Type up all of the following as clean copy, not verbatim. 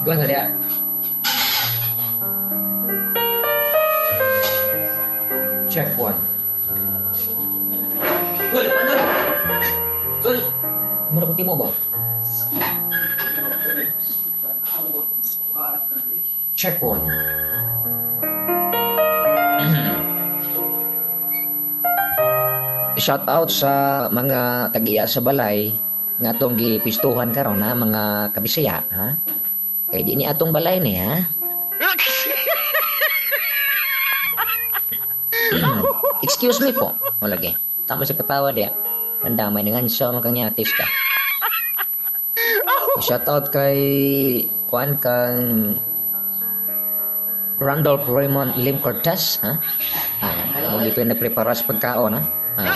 Kuan sa diya. Check one. Tol, ano? Tol. Mura ko timo ba? Check one. Shout out sa mga tag-iya sa balay nga atong gipistuhan karon ha, mga kabisaya, ha. Kay di ni atong balay ni, ha. Excuse me po. O lagi. Tama sa katawa diya. Pandamay dengan siya makanyatis ka. Shout out kay kuan kang Randolph Raymond Lim Cortez, ha? Ah, mo dito yung nagprepara sa pagkaon, ha? Ah.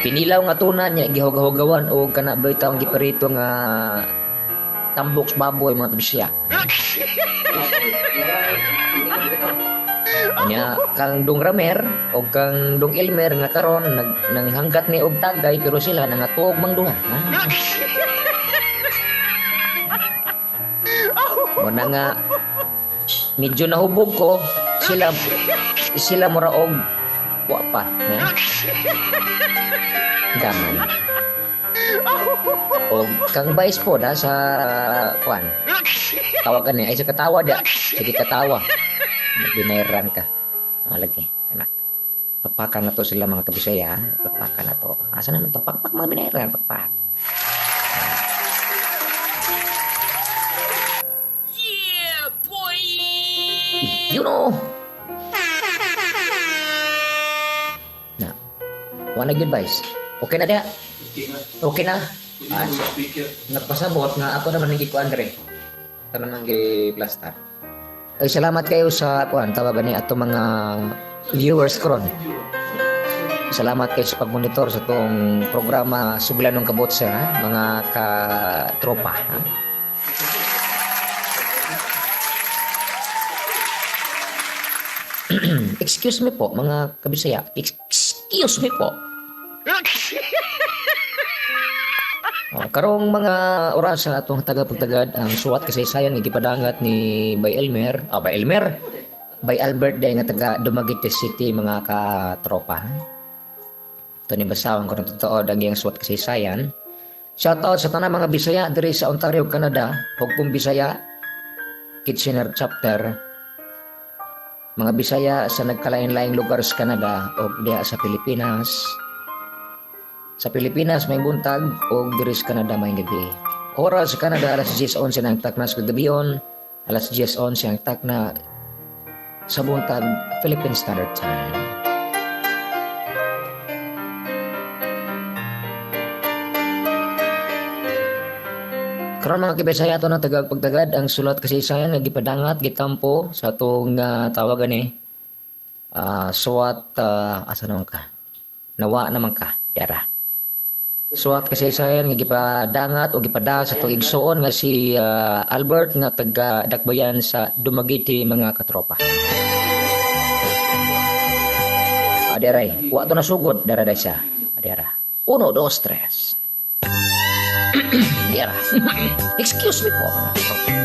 Pinilaw nga tuna niya, gihugahugawan o kana ba itong giparito nga tambok sa baboy, mga kabisya. Nya kang Dong Ramer o kang Dong Elmer nga karon nag nanghanggat ni og tagay pero sila nangatuog mang duha. Ha? Muna nga medyo nahubog ko sila sila mura og wa pa, ha? Gamay. O kang vice po da sa kuan. Tawagan ni ay sa katawa da. Sige katawa. Binayran ka. Ah, lagi. Kanak. Papakan na to sila, mga kabisaya, ha? Papakan na to. Asa naman to? Pakpak mga binayran. Pakpak. Yeah, boy! You know. Na. Wala good vice. Okay na dia. Okay na. Ah, nagpasabot nga ako naman ang ko Andre. Ito naman gi-plaster. Ay, salamat kayo sa kuan tawagan ni ato mga viewers karon. Salamat kayo sa pagmonitor sa itong programa Suglan ng Kabotsa, ha? Mga katropa. Ha? Excuse me po, mga kabisaya. Excuse me po. Oh, karong mga oras sa atong tagapagtagad ang suwat kasaysayan nga gipadangat ni Bay Elmer, ah, Bay Elmer, Bay Albert day nga taga Dumaguete City, mga katropa. Ito ni basahon ko ng totoo ang iyang suwat kasaysayan. Shout out sa tanang mga Bisaya diri sa Ontario, Canada, Hugpong Bisaya, Kitchener Chapter, mga Bisaya sa nagkalain-laing lugar sa Canada o diha sa Pilipinas. Sa Pilipinas may buntag o diri sa Canada may gabi. Oras sa Canada alas 10:11 ang takna sa gabion, alas 10:11 ang takna sa buntag, Philippine Standard Time. Karon, mga kibisaya, ato ng tagapagtagad ang sulat kasaysayan nga gipadangat gitampo sa atong tawagan ni suwat, asa naman ka, nawa naman ka dara, suwat kasaysayan nga gipadangat o gipada sa atong igsuon nga si Albert nga taga Dakbayan sa Dumaguete, mga katropa. Aderay, wa to nasugod dara dai siya. Adera. Uno, dos, tres. Dera. Excuse me po, mga katropa.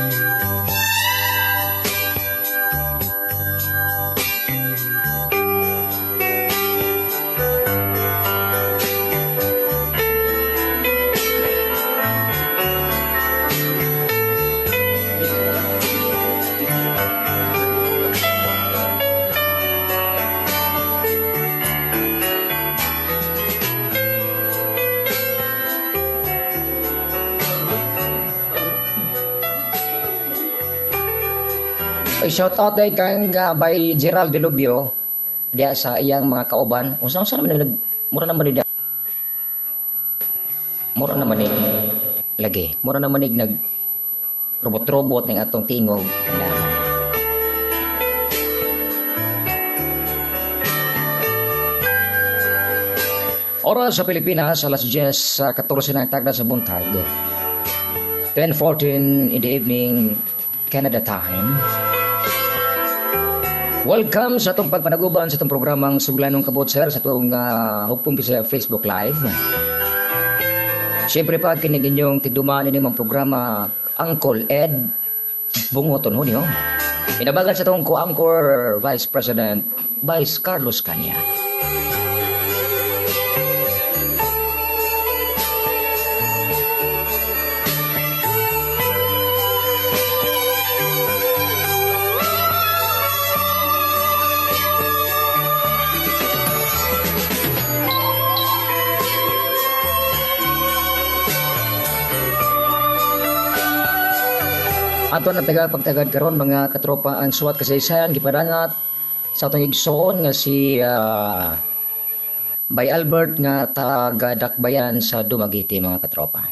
Ay, shout out ay kang by Gerald Delubio diya sa iyang mga kauban. Unsa-unsa naman nag mura naman ni mura naman ni lagi. Mura naman ni nag robot-robot ning atong tingog. Kandaman. Oras sa Pilipinas, alas 10 sa 14 ng tagda sa buntag. 10:14 in the evening, Canada time. Welcome sa atong pagpanaguban sa atong programang Suglanong Kabotser sa atong Hugpong Bisaya Facebook Live. Siyempre pa, kinig inyong tigdumaan ini mga programa Uncle Ed Bungoton Junio. Inabagan sa atong co-anchor Vice President Vice Carlos Canya. Ato na taga pagtagad karon, mga katropa, ang suwat kasaysayan gipadangat sa atong igsoon nga si Bay Albert nga taga Dakbayan sa Dumaguete, mga katropa.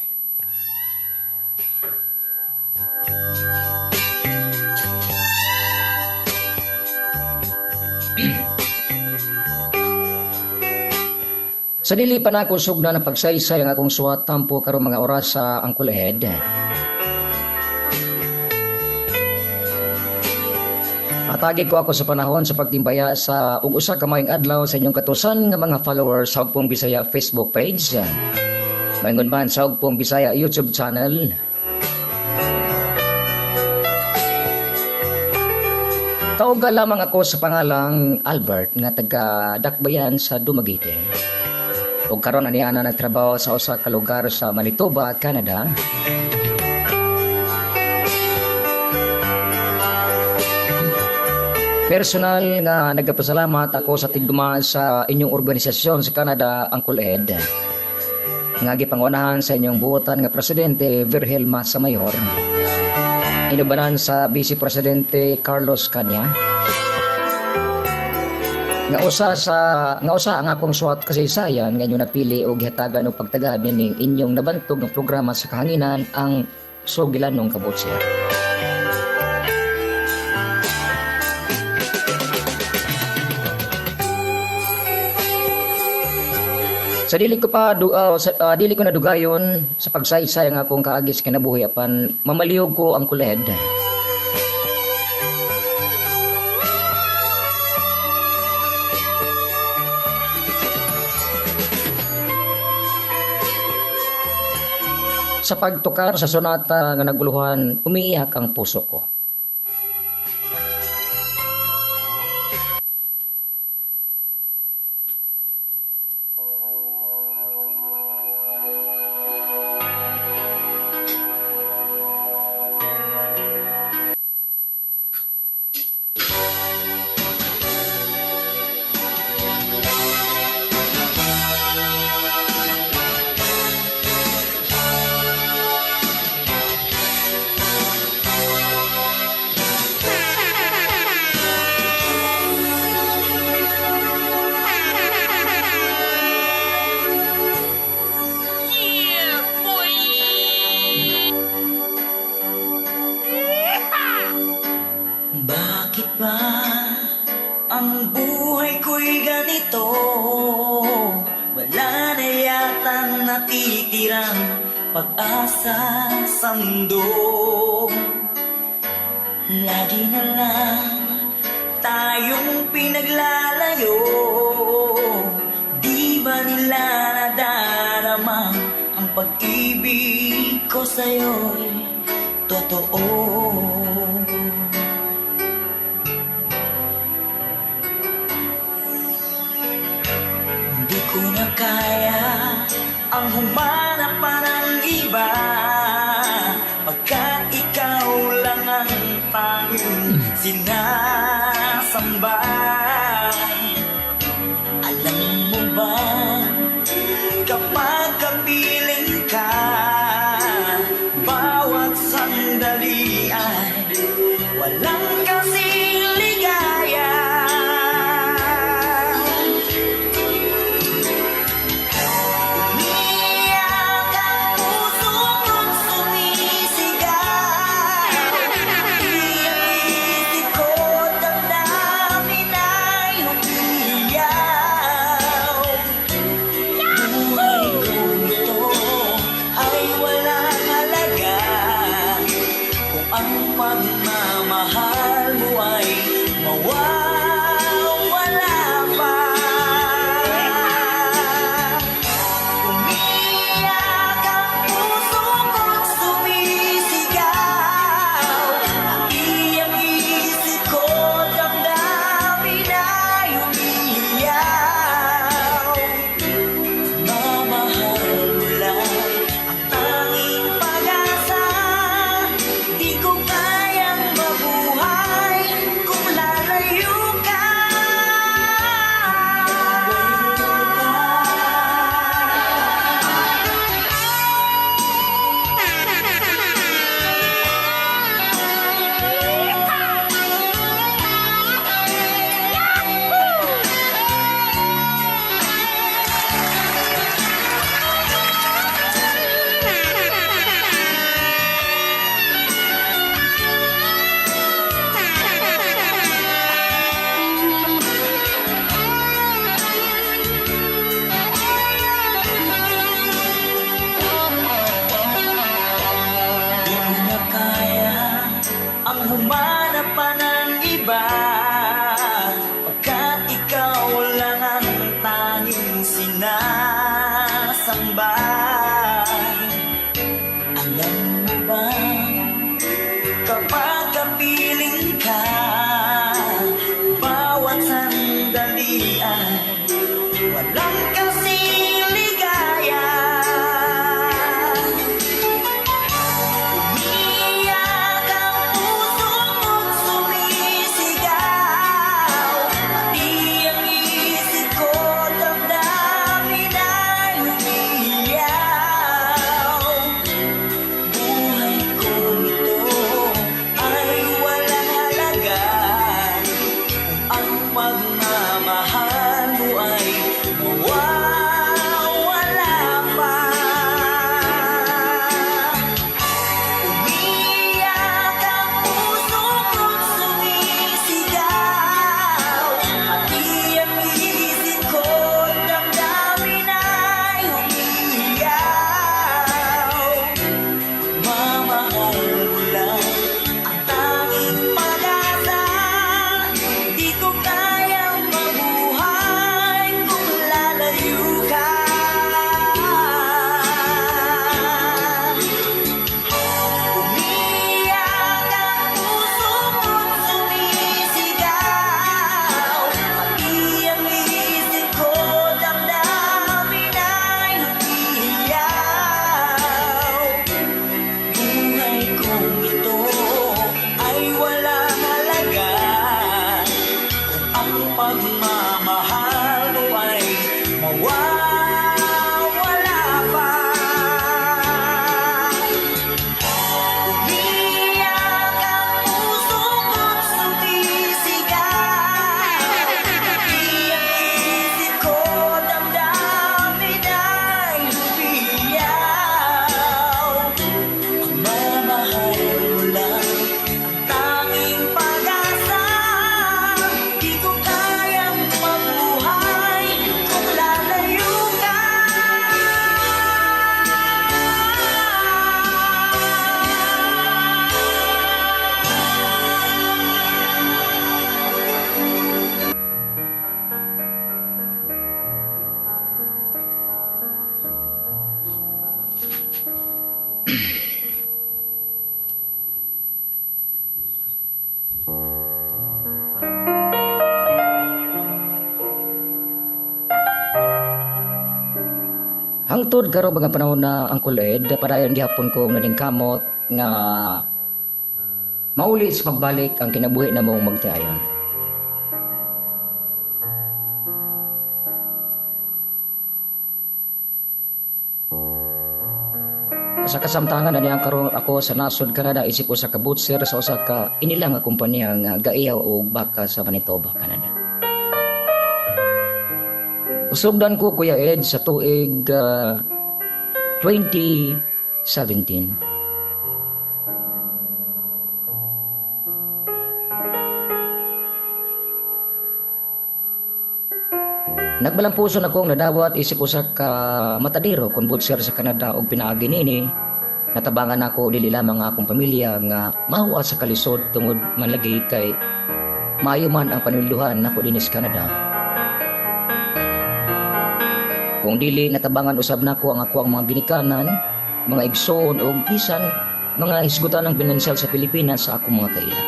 Sa dili pa nako sugdan ang pagsaysay ang akong suwat tampo karong mga oras sa Uncle Ed. Atagi ko ako sa panahon sa pagtimbaya sa ug usa ka maayong adlaw sa inyong katusan nga mga followers sa Hugpong Bisaya Facebook page. Maingon man sa Hugpong Bisaya YouTube channel. Tawag lamang ako sa pangalang Albert nga taga Dakbayan sa Dumaguete. Ug karon ani ana nagtrabaho sa usa ka lugar sa Manitoba, Canada. Personal nga nagpasalamat ako sa tigma sa inyong organisasyon sa Canada, Uncle Ed, nga gipangunahan sa inyong buotan nga presidente Virgil Masamayor. Inubanan sa Vice Presidente Carlos Canya. Nga usa ang akong suwat kasaysayan nga inyong napili og gihatagan og pagtagad nining inyong nabantog nga programa sa kahanginan, ang Sugilanong Kabutser. Sa dili ko pa du, ah, sa, ah, dili ko na dugayon sa pagsaysay ang akong kaagi sa kinabuhi apan mamalihog ko ang kuled. Sa pagtukar sa sonata nga naguluhan, umiiyak ang puso ko. Yeah, boy! Bakit ba ang buhay ko'y ganito? Wala na yatang natitirang pag-asa sa mundo. Lagi na lang tayong pinaglalayo. Di ba nila nadarama ang pag-ibig ko sa'yo'y totoo? Hindi ko na kaya ang humanap pa ng iba, pagkat ikaw lang ang tanging sinasamba. Alam mo ba, kapag kapiling ka, bawat sandali ay walang kasing ligaya. Umiyak ang puso ko't sumisigaw. Di ang isip ko't ang Sandali ay walang kasing ligaya. Umiiyak ang puso mo't sumisigaw, pati ang isip ko, damdamin ay umiiyaw. Buhay kong ito ay walang halaga kung ang pagmamahal mo ay mawawala pa. Umiiyak ang puso ko't sumisigaw, pati ang isip ko, damdamin ay umiiyaw. Mamahal mo lang ang tanging pag-asa. Di ko kayang mabuhay kung lalayo ka. Umiiyak ang puso ko't sumisigaw, pati ang isip ko, damdamin ay umiiyaw. Buhay kong ito ay walang halaga kung ang pagmamahal mo ay mawawala pa. Umiiyak ang puso ko't sumisigaw, pati ang isip ko, damdamin ay umiiyaw. Mamahal mo lang ang tanging pag-asa. Di ko kayang mabuhay kung lalayo ka. Hangtod karon mga panahon na, Uncle Ed, padayon gihapon ko naningkamot nga mauli sa pagbalik ang kinabuhi na mong magtiayon. Sa kasamtangan na niyang karon ako sa nasod Canada isip usa ka butcher sa usa ka inilang nga kompanya nga gaiyaw og baka sa Manitoba, Canada. Usugdan ko, Kuya Ed, sa tuig 2017. Nagbalampuso na kong nadawat isip usa ka matadero kon butcher sa Canada og pinaagi niini natabangan nako dili lamang ang akong pamilya nga mahuwa sa kalisod tungod man lagi kay maayo man ang panulduhan nako dinhi sa Canada. Kung dili natabangan usab nako ang ako ang mga ginikanan, mga igsoon og bisan mga hisgutan ng pinansyal sa Pilipinas sa akong mga kaila.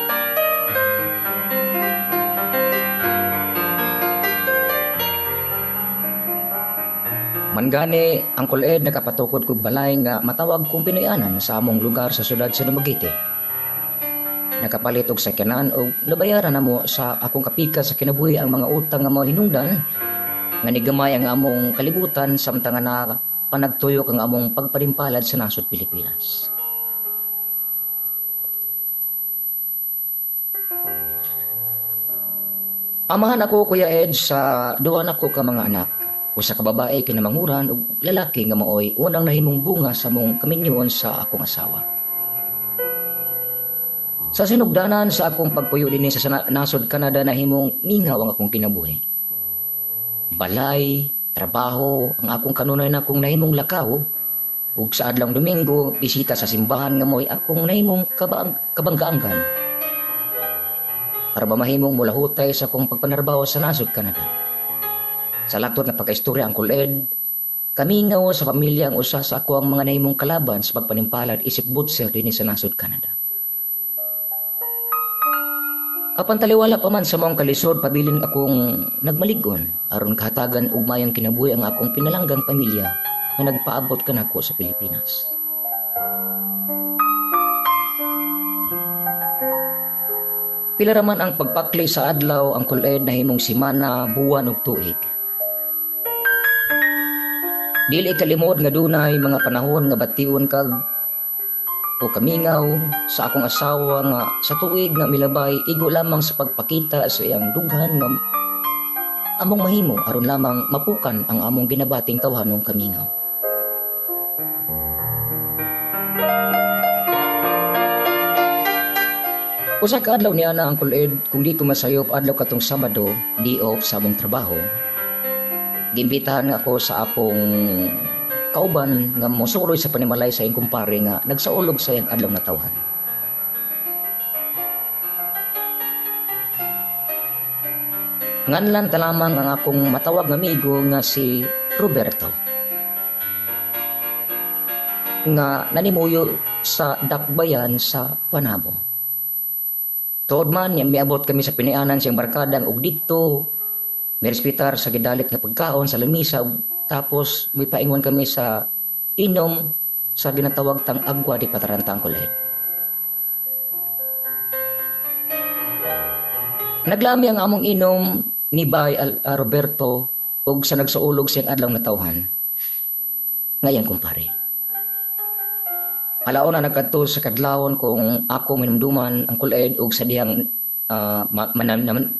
Mangani, Uncle Ed, nakapatukod kog balay nga matawag kong Pinoyanan sa among lugar sa syudad sa Dumaguete. Nakapalit og sakyanan og nabayaran namo sa akong kapika sa kinabuhi ang mga utang nga mga hinungdan nga nigamay ang among kalibutan samtang nga na panagtuyok ang among pagpanimpalad sa nasod Pilipinas. Amahan ako, Kuya Ed, sa duha nako ka mga anak. Usa ka babae kinamanguran ug lalaki nga maoy unang nahimong bunga sa among kaminyoon sa akong asawa. Sa sinugdanan sa akong pagpuyo dinhi sa nasod Canada, nahimong mingaw ang akong kinabuhi. Balay, trabaho, ang akong kanunay na akong nahimong lakaw, ug sa adlawng Domingo bisita sa simbahan nga mo'y akong nahimong kabanggaanggan. Para mamahimong mulahutay sa akong pagpanarbaho sa nasod Canada. Sa laktod nga pagkaistorya, Uncle Ed, kamingaw sa pamilya ang usa sa ako ang mga nahimong kalaban sa pagpanimpalad isip butcher dinhi sa nasod Canada. Apan taliwala pa man sa maong kalisod, pabilin akong nagmaligon aron kahatagan og mayang kinabuhi ang akong pinalanggang pamilya nga nagpaabot kanako sa Pilipinas. Pila raman ang pagpakli sa adlaw ang kuled nahimong simana, buwan ug tuig. Dili kalimod nga dunay mga panahon nga bation kag o kamingaw sa akong asawa nga sa tuig nga milabay igo lamang sa pagpakita sa iyang dughan nga among mahimo aron lamang mapukan ang among ginabating tawhanong kamingaw. Usa ka adlaw niya na ang kuled kung di ko masayop adlaw katong Sabado, di off sa among trabaho. Giimbitahan nga ako sa akong kauban nga mosuroy sa panimalay sa iyang kumpare nga nagsaulog sa iyang adlaw na tawhan. Nganlan ta lamang ang akong matawag nga amigo nga si Roberto nga nanimuyo sa dakbayan sa Panabo. Tuod man, niya miabot kami sa pinianan siyang barkadang og didto, mirespetar sa gidalit nga pagkaon sa lamisa ug tapos may paingon kami sa inom sa ginatawag tang agwa di pataranta ang kuled. Naglami ang among inom ni Bay Roberto ug sa nagsaulog siyang adlaw na tawhan. Ngayon kumpare. Alaon na nagkadto sa kadlawon kung ako minumduman ang kuled ug sa dihang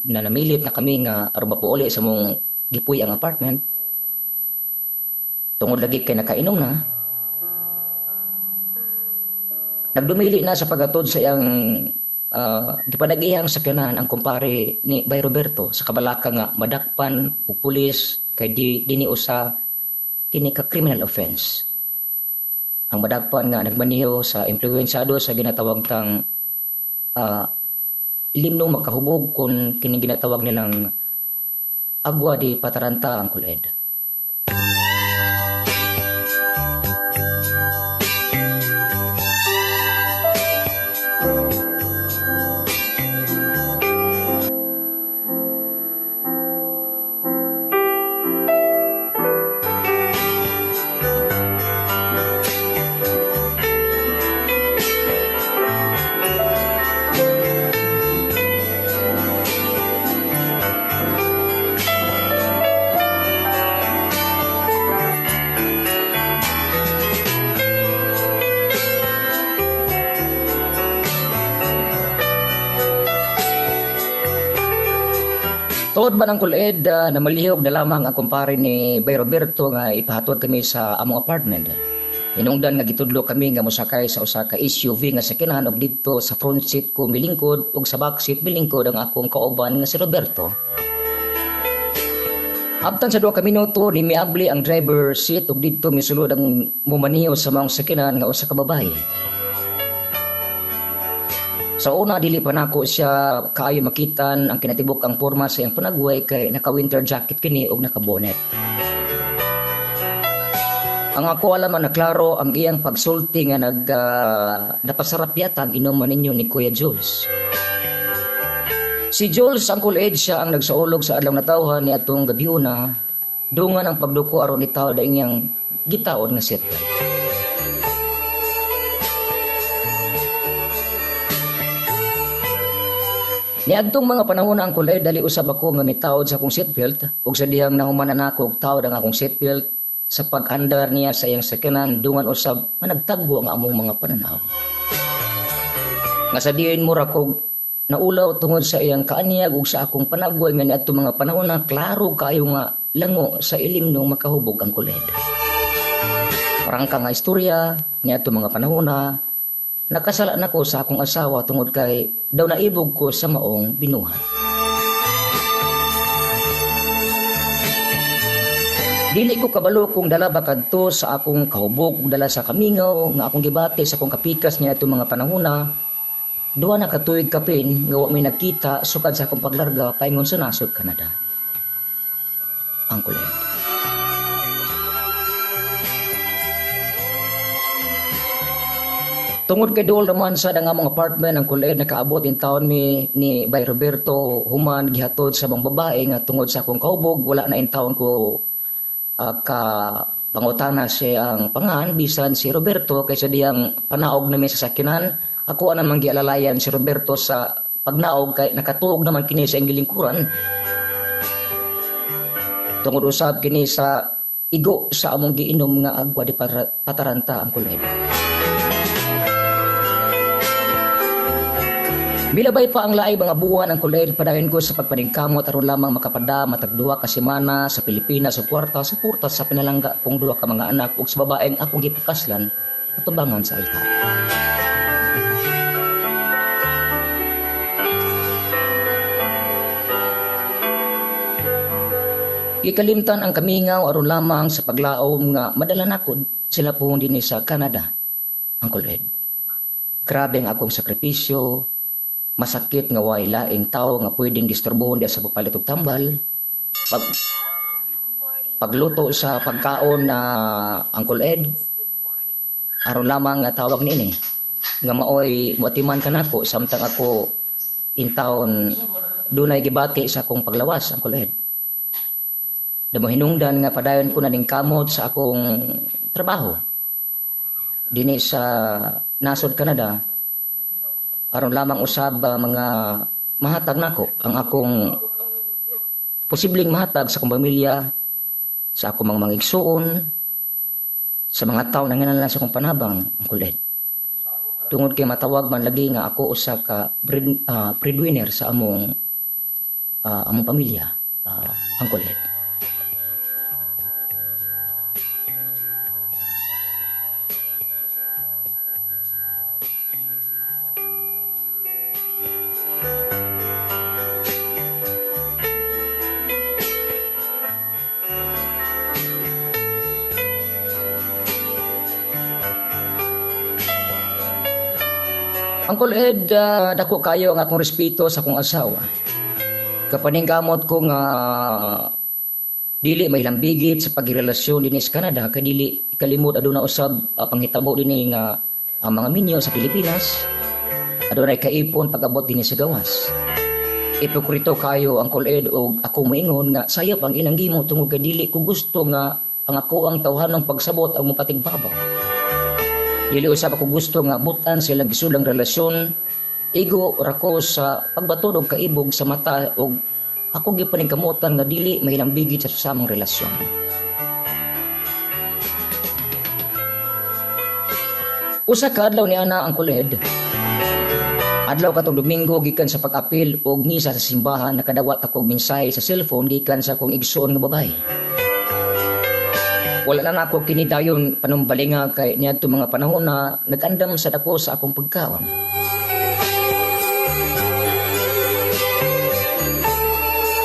nanamilit na kami nga aron mapuuli sa mong gipuy ang apartment. Tungod lagi kay nakainom na. Nagdumili na sa pagatod sa iyang gipanagihang sakyanan ang kumpare ni Bay Roberto sa kabalaka nga madakpan og pulis kay di dinhi usa kini ka criminal offense. Ang madakpan nga nagmaniho sa impluwensado sa ginatawag tang limno makahubog kung kini ginatawag nilang agwa di pataranta ang kuled. Tuod ba ng kuled na malihog na lamang ang kumpare ni Bay Roberto nga ipahatod kami sa among apartment. Hinungdan nga gitudlo kami nga mosakay sa usa ka SUV nga sakyanan og didto sa front seat ko milingkod ug sa back seat milingkod ang akong kauban nga si Roberto. Abtan sa 2 ka minuto ni miabli ang driver seat ug didto misulod ang mumaniho sa maong sakyanan nga usa ka babae. Sa una dili pa nako siya kaayo makitan ang kinatibuk ang porma sa iyang panagway kay naka winter jacket kini ug naka bonnet. Ang ako alam na klaro ang iyang pagsulti nga napasarap yata ang inuman ninyo ni Kuya Jules. Si Jules ang age siya ang nagsaulog sa adlaw na tawhan ni atong gabiuna dungan ang pagduko aron itaw da iyang gitaon nga seatbelt. Niadtong mga panahon na ang kulay dali usab ako nga mitaod sa akong seatbelt ug sa dihang nahuman na nako og taod ang akong seatbelt sa pag-andar niya sa iyang sakyanan dungan usab nga nagtagbo ang among mga pananaw. Nga sa diin mura kog naulaw tungod sa iyang kaanyag ug sa akong panagway nga niadtong mga panahon na klaro kaayo nga lango sa ilim no makahubog ang kuled. Prangka nga istorya niadtong mga panahon na nakasala nako sa akong asawa tungod kay daw naibog ko sa maong binuhat. Dili ko kabalo kung dala ba kadto sa akong kahubog ug dala sa kamingaw nga akong gibati sa akong kapikas niya itong mga panahona. 2 na ka tuig kapin nga wa mi nagkita sukad sa akong paglarga paingon sa nasod Canada. Ang kulit. Tungod kay duol naman sa nga among apartment, Uncle Ed, nakaabot in taon mi ni Bay Roberto human gihatod sa mga babae nga tungod sa akong kaubog wala na in taon ko ka pangutana siya ang pangan bisan si Roberto kaysa diyang panaog na may sasakyanan. Ako ang namang gialalayan si Roberto sa pagnaog kay nakatuog naman kini sa iyang gilingkuran tungod usab kini sa igo sa among giinom nga agwa di pataranta, Uncle Ed. Milabay pa ang laay mga buwan, Uncle Ed, padayon ko sa pagpaningkamot aron lamang makapada matag 2 ka semana sa Pilipinas sa kwarta suporta sa pinalangga kong duha ka mga anak ug sa babaeng akong gipakaslan atubangan sa altar. Gikalimtan ang kamingaw aron lamang sa paglaom nga madala nako sila po dinhi sa Canada, Uncle Ed. Grabe ang akong sakripisyo, masakit nga way laing tao nga pwedeng disturbohon diya sa pagpalit og tambal, pagluto sa pagkaon na, Uncle Ed, aron lamang nga tawag niini nga maoy moatiman kanako samtang ako in town dunay gibati sa akong paglawas, Uncle Ed. Damo hinungdan nga padayon ko na ning kamot sa akong trabaho dinhi sa nasod Canada aron lamang usab mga mahatag nako ang akong posibleng mahatag sa akong pamilya, sa akong mga igsuon, sa mga tawo na nganlan sa akong panabang, Uncle Ed. Tungod kay matawag man lagi nga ako usa ka breadwinner sa among pamilya, Uncle Ed. Uncle Ed, dako kayo ang akong respeto sa akong asawa. Kapaningkamot ko nga dili may lambigit sa pagrelasyon dinhi sa Canada kay dili kalimot aduna usab panghitabo dinhi nga ang mga minyo sa Pilipinas adunay kaipon pag-abot dinhi sa gawas. Ipokrito kayo, Uncle Ed, og ako moingon nga sayop ang ilang gimo tungod kay dili ko gusto nga ang ako ang tawhanong pagsabot ang mopatigbabaw. Dili usab ako gusto nga butan sa ilang gisulang relasyon. Igo ra ko sa pagbaton og kaibog sa mata og ako gipaningkamutan nga dili mahilambigit sa susamang relasyon. Usa ka adlaw ni ana, Uncle Ed. Adlaw katong Domingo gikan sa pag-apil og misa sa simbahan, nakadawat ako og mensahe sa cellphone gikan sa akong igsoon nga babae. Wala na nako kini dayon panumbalinga kay niadto mga panahon na nag-andam sad ako sa akong pagkaon.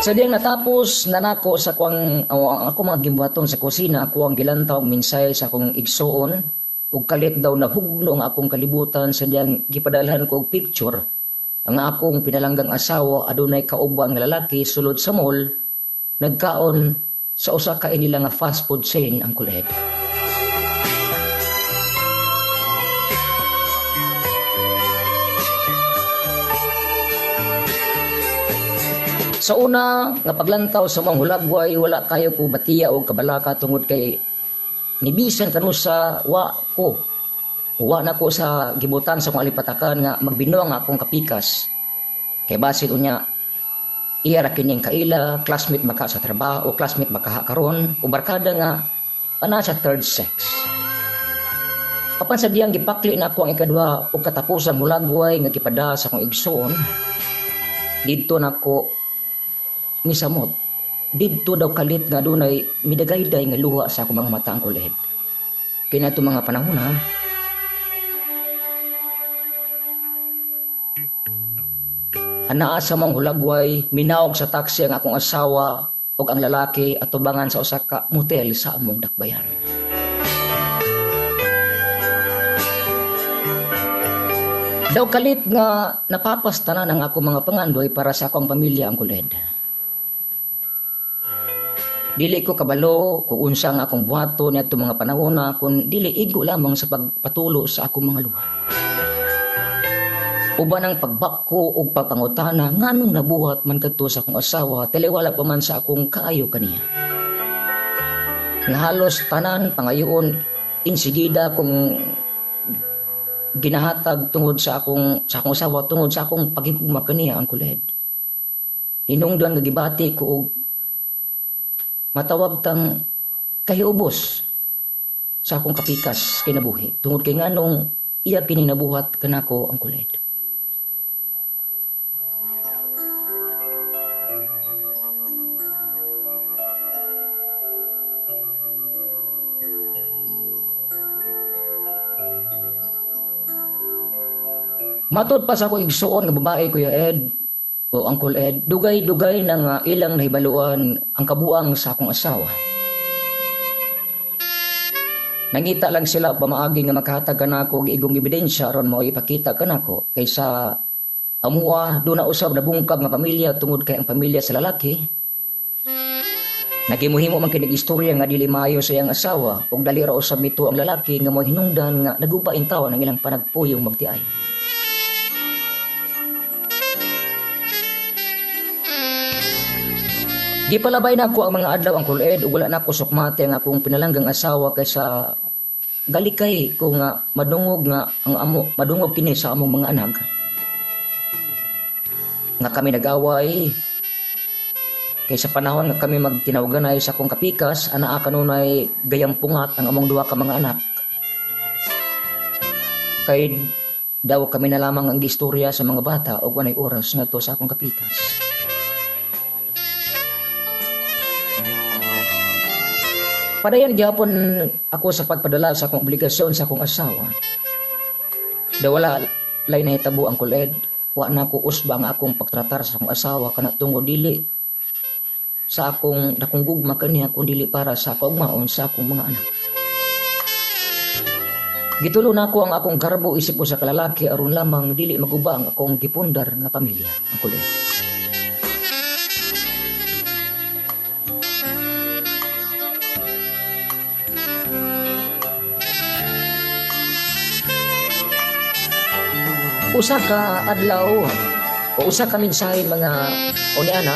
Sa diyang natapos na nako sa kuang o, ang ako mga gimbuhaton sa kusina, ako ang gilantaw og mensahe sa akong igsoon ug kalit daw nahugno ang akong kalibutan sa diyang gipadalhan ko og picture ang akong pinalanggang asawa adunay kauban nga lalaki sulod sa mall nagkaon sa usa ka inila nga fast food chain, Uncle Ed. Sa una nga paglantaw sa mga hulagway, wala kayo ko batiya o kabalaka tungod kay nibisan kanu sa wa ko. Wa na ko sa gibutan sa akong alipatakan nga magbinuang ang akong kapikas. Kay basin unya iya ra kining kaila, classmate maka sa trabaho, classmate makaha karon, o barkada nga ana sa third sex. Apan sa diyang gipakli na ako ang ikaduha o katapusang hulagway nga gipada sa akong igsoon, didto nako misamot. Didto daw kalit nga dunay midagayday nga luha sa akong mga mata, Uncle Ed. Kaya na mga panahon ha. Anaa sa mong hulagway, minaog sa taxi ang akong asawa ug ang lalaki at tubangan sa usa ka motel sa among dakbayan. Daw kalit nga napapastanan ang akong mga pangandoy para sa akong pamilya, Uncle Ed. Dili ko kabalo kung unsa ang akong buhaton niadtong mga panahon na kung dili igo lamang sa pagpatulo sa akong mga luha. Uban ang pagbakko ug pagpangutana nganong nabuhat man kadto sa akong asawa, taliwala pa man sa akong kaayo kaniya. Nga halos tanan pangayoon insigida kung ginahatag tungod sa akong asawa tungod sa akong paghigugma kaniya, Uncle Ed. Hinungdan nga gibati ko og matawag tang kahiubos sa akong kapikas kinabuhi tungod kay nganong iya kini nabuhat kanako, Uncle Ed. Matod pa sa akong igsuon nga babae, Kuya Ed o Uncle Ed, dugay-dugay na nga ilang nahibaluan ang kabuang sa akong asawa. Nangita lang sila pamaagi nga makahatag kanako og igong ebidensya aron mao ipakita kanako kaysa amua duna usab nabungkag nga pamilya tungod kay ang pamilya sa lalaki nagimuhimo man kini istorya nga dili maayo sa iyang asawa ug dali ra usab mito ang lalaki nga mo hinungdan nga naguba intaw ang ilang panagpuyong magtiayon. Gipalabay na ako ang mga adlaw, Uncle Ed, ug wala na ako sukmate ang akong pinalanggang asawa kaysa galikay ko nga madungog nga ang amo madungog kini sa among mga anak nga kami nag-away. Kay sa panahon nga kami magtinawganay sa akong kapikas, anaa kanunay gayampungat ang among duha ka mga anak. Kay daw kami na lamang ang gistorya sa mga bata ug walay oras ngadto sa akong kapikas. Padayon gihapon ako sa pagpadala sa akong obligasyon sa akong asawa. Daw wala lay nahitabo, Uncle Ed. Wa na ko usba ang akong pagtratar sa akong asawa kana tungod dili sa akong dakong gugma kaniya kun dili para sa kaugmaon sa akong mga anak. Gitulo nako ang akong garbo isip usa ka lalaki aron lamang dili maguba ang akong gipundar nga pamilya, Uncle Ed. Usa ka adlaw o usa ka mensahe mga o ni ana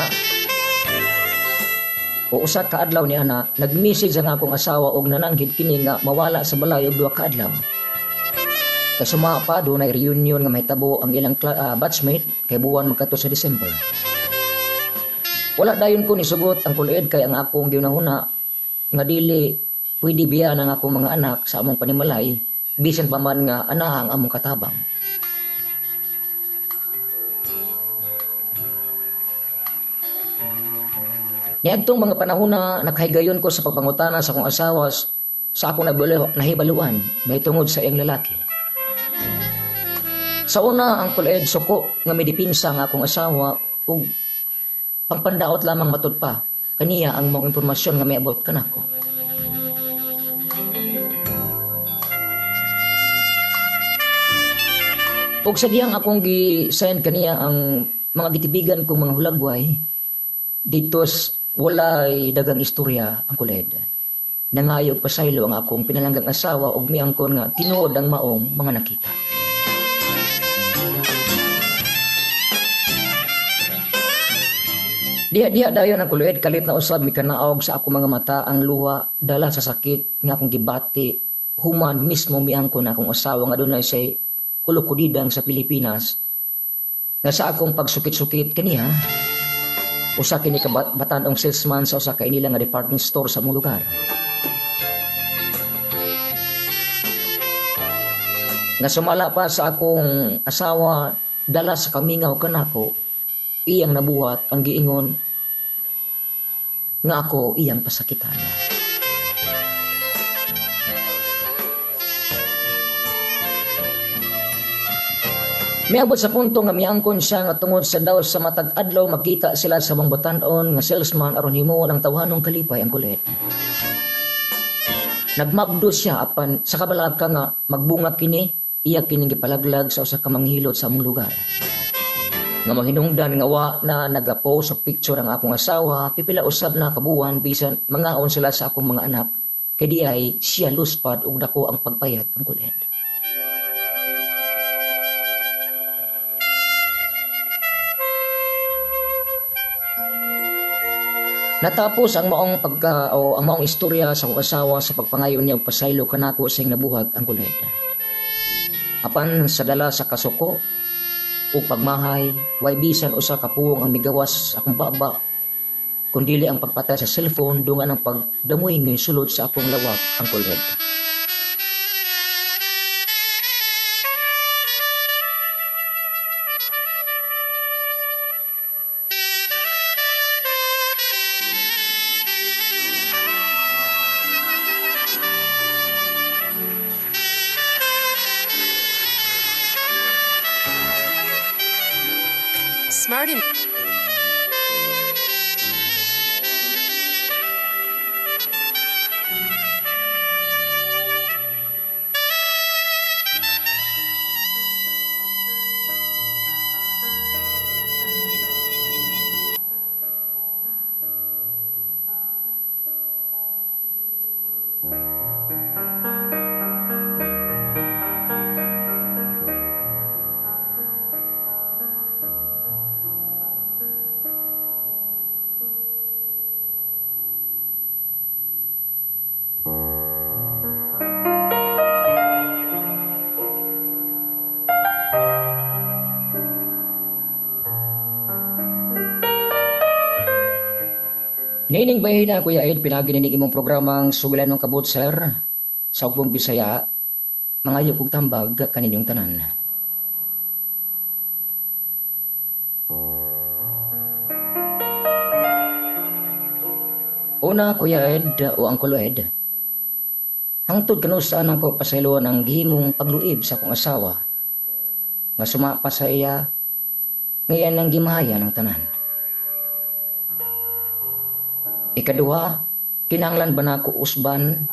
o usa ka adlaw ni ana, nag-message ang akong asawa og nananghid kini nga mawala sa balay og 2 ka adlaw. Kay suma pa dunay reunion nga mahitabo ang ilang batchmate kay buwan magkato sa December. Wala dayon ko nisugot, Uncle Ed, kay ang akong gihunahuna nga dili pwede biya ang akong mga anak sa among panimalay bisan pa man nga ana ang among katabang. Niadtong mga panahon na nakahigayon ko sa pagpangutana sa akong asawa sa akong nahibaluan mahitungod sa iyang lalaki. Sa una, Uncle Ed, suko nga midipinsa nga akong asawa ug pangpandaot lamang matud pa kaniya ang mga impormasyon nga miabot kanako. Ug sa diyang akong gi-send kaniya ang mga gitibigan kong mga hulagway, dito walay dagang istorya, Uncle Ed. Nangayog pasaylo ang akong pinalanggang asawa ug miangkon nga tinuod ang maong mga nakita. Diha-diha dayon, Uncle Ed, kalit na usab mikanaog sa akong mga mata ang luha dala sa sakit nga akong gibati human mismo miangkon akong asawa nga dunay say kulukudidang sa Pilipinas nga sa akong pagsukit-sukit kaniya usa kini ka batan-ong salesman sa usa ka inila nga department store sa among lugar. Nga sumala pa sa akong asawa dala sa kamingaw kanako iyang nabuhat ang giingon nga ako iyang pasakitan. Miabot sa punto nga miangkon siya nga tungod sa daw sa matag adlaw makita sila sa mga batan-on nga salesman aron himuon ang tawhanong kalipay, Uncle Ed. Nagmabdo siya apan sa kabalaka nga magbunga kini iya kining gipalaglag sa usa ka manghilot sa among lugar. Nga mahinungdan nga wa na nagapost sa picture ang akong asawa, pipila usab na kabuwan bisan mangaon sila sa akong mga anak kay di ay siya luspad og dako ang pagpayat, Uncle Ed. Natapos ang maong pagka o ang maong istorya sa akong asawa sa pagpangayo niya og pasaylo kanako sa iyang nabuhat, Uncle Ed. Apan sa dala sa kasuko o pagmahay, way bisan usa ka puwong ang migawas sa akong baba kun dili ang pagpatay sa cellphone dungan ang pagdamoy nga sulod sa akong lawak, Uncle Ed. Smart and Nining bahina, Kuya Ed, pinagi nining imong programang Sugilan ng Kabut, sir. Sa Ugbong Bisaya, mangayo kog tambag kaninyong tanan. Una, Kuya Ed, o Uncle Ed, hangtod kanusaan ako pasayloan ang gihimong pagluib sa akong asawa nga sumapa sa iya ngayon ang gimaya ng tanan. Ikaduha, kinahanglan ba nako usban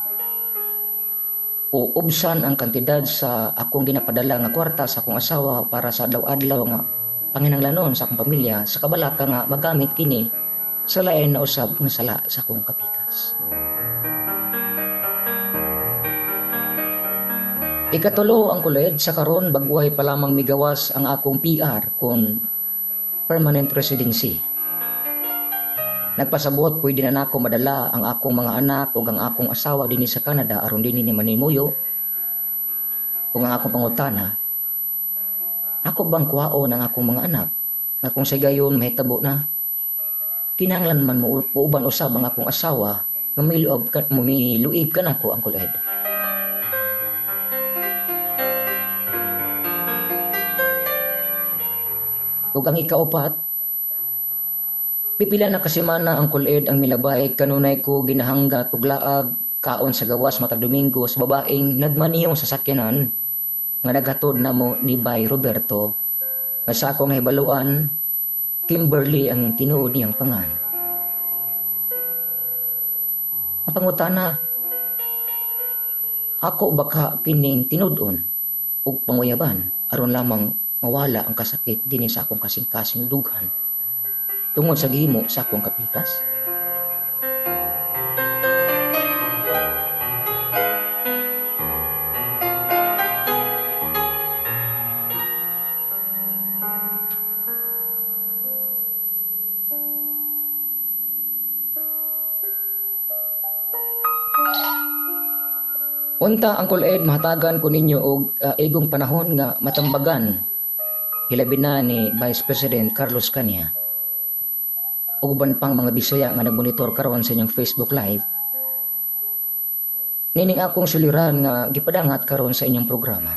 o ubsan ang kantidad sa akong ginapadala nga kwarta sa akong asawa para sa adlaw-adlaw nga panginahanglanon sa akong pamilya sa kabalaka nga magamit kini sa lain na usab nga sala sa akong kapikas? Ikatulo, Uncle Ed, sa karon baguhay pa lamang migawas ang akong PR kon permanent residency. Nagpasabot pwede na nako madala ang akong mga anak ug ang akong asawa dinhi sa Canada aron dinhi ni manimuyo. Ug ang akong pangutana, ako bang kuhaon ang akong mga anak? Nga kung sa gayon mahitabo na, kinahanglan man mo uban usab ang akong asawa nga miluib ka nako, Uncle Ed. Ug ang ikaupat, pipila na kasemana, Uncle Ed, ang milabay kanunay ko ginahanggat ug laag kaon sa gawas matag Domingo sa babaeng nagmaniyong sa sakyanan nga naghatod namo ni Bay Roberto nga sa akong hibaluan Kimberly ang tinuod niyang pangan. Ang pangutana, ako baka kining tinud-on ug panguyaban aron lamang mawala ang kasakit dinhi sa akong kasing-kasing dughan tungod sa gihimo sa akong kapikas? Unta, Uncle Ed, mahatagan ko ninyo og igong panahon nga matambagan hilabi na ni Vice President Carlos Cania ug uban pang mga Bisaya nga nagmonitor karon sa inyong Facebook Live nining akong suliran nga gipadangat karon sa inyong programa.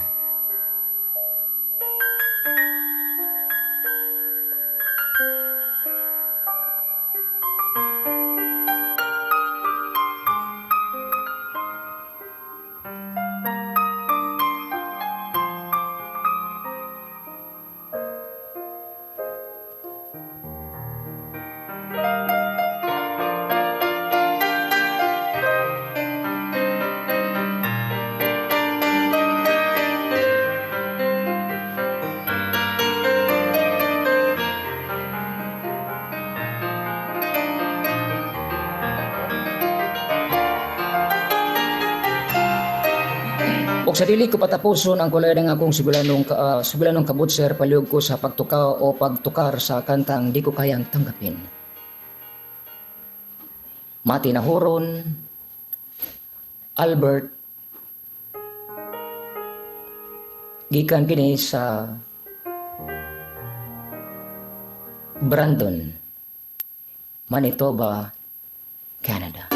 Ug sa dili ko patapuson ang kulay ng akong sugilanong kabutser, palihog ko sa pagtuka o pagtukar sa kantang Di Ko Kayang Tanggapin. Matinahuron Albert, gikan kini sa Brandon, Manitoba, Canada.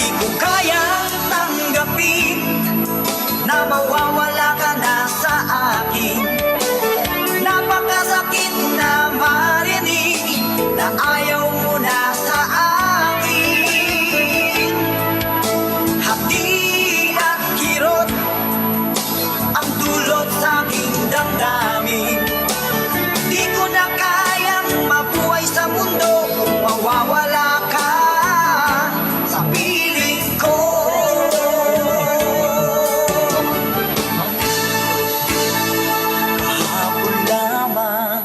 Di ko kayang tanggapin na mawawala ka na sa akin. Napakasakit na marinig na ayaw mo na sa akin. Hati at kirot ang dulot sa aking damdamin. Di ko na kayang mabuhay sa mundo kung mawawala ka sa piling ko. Kahapon lamang,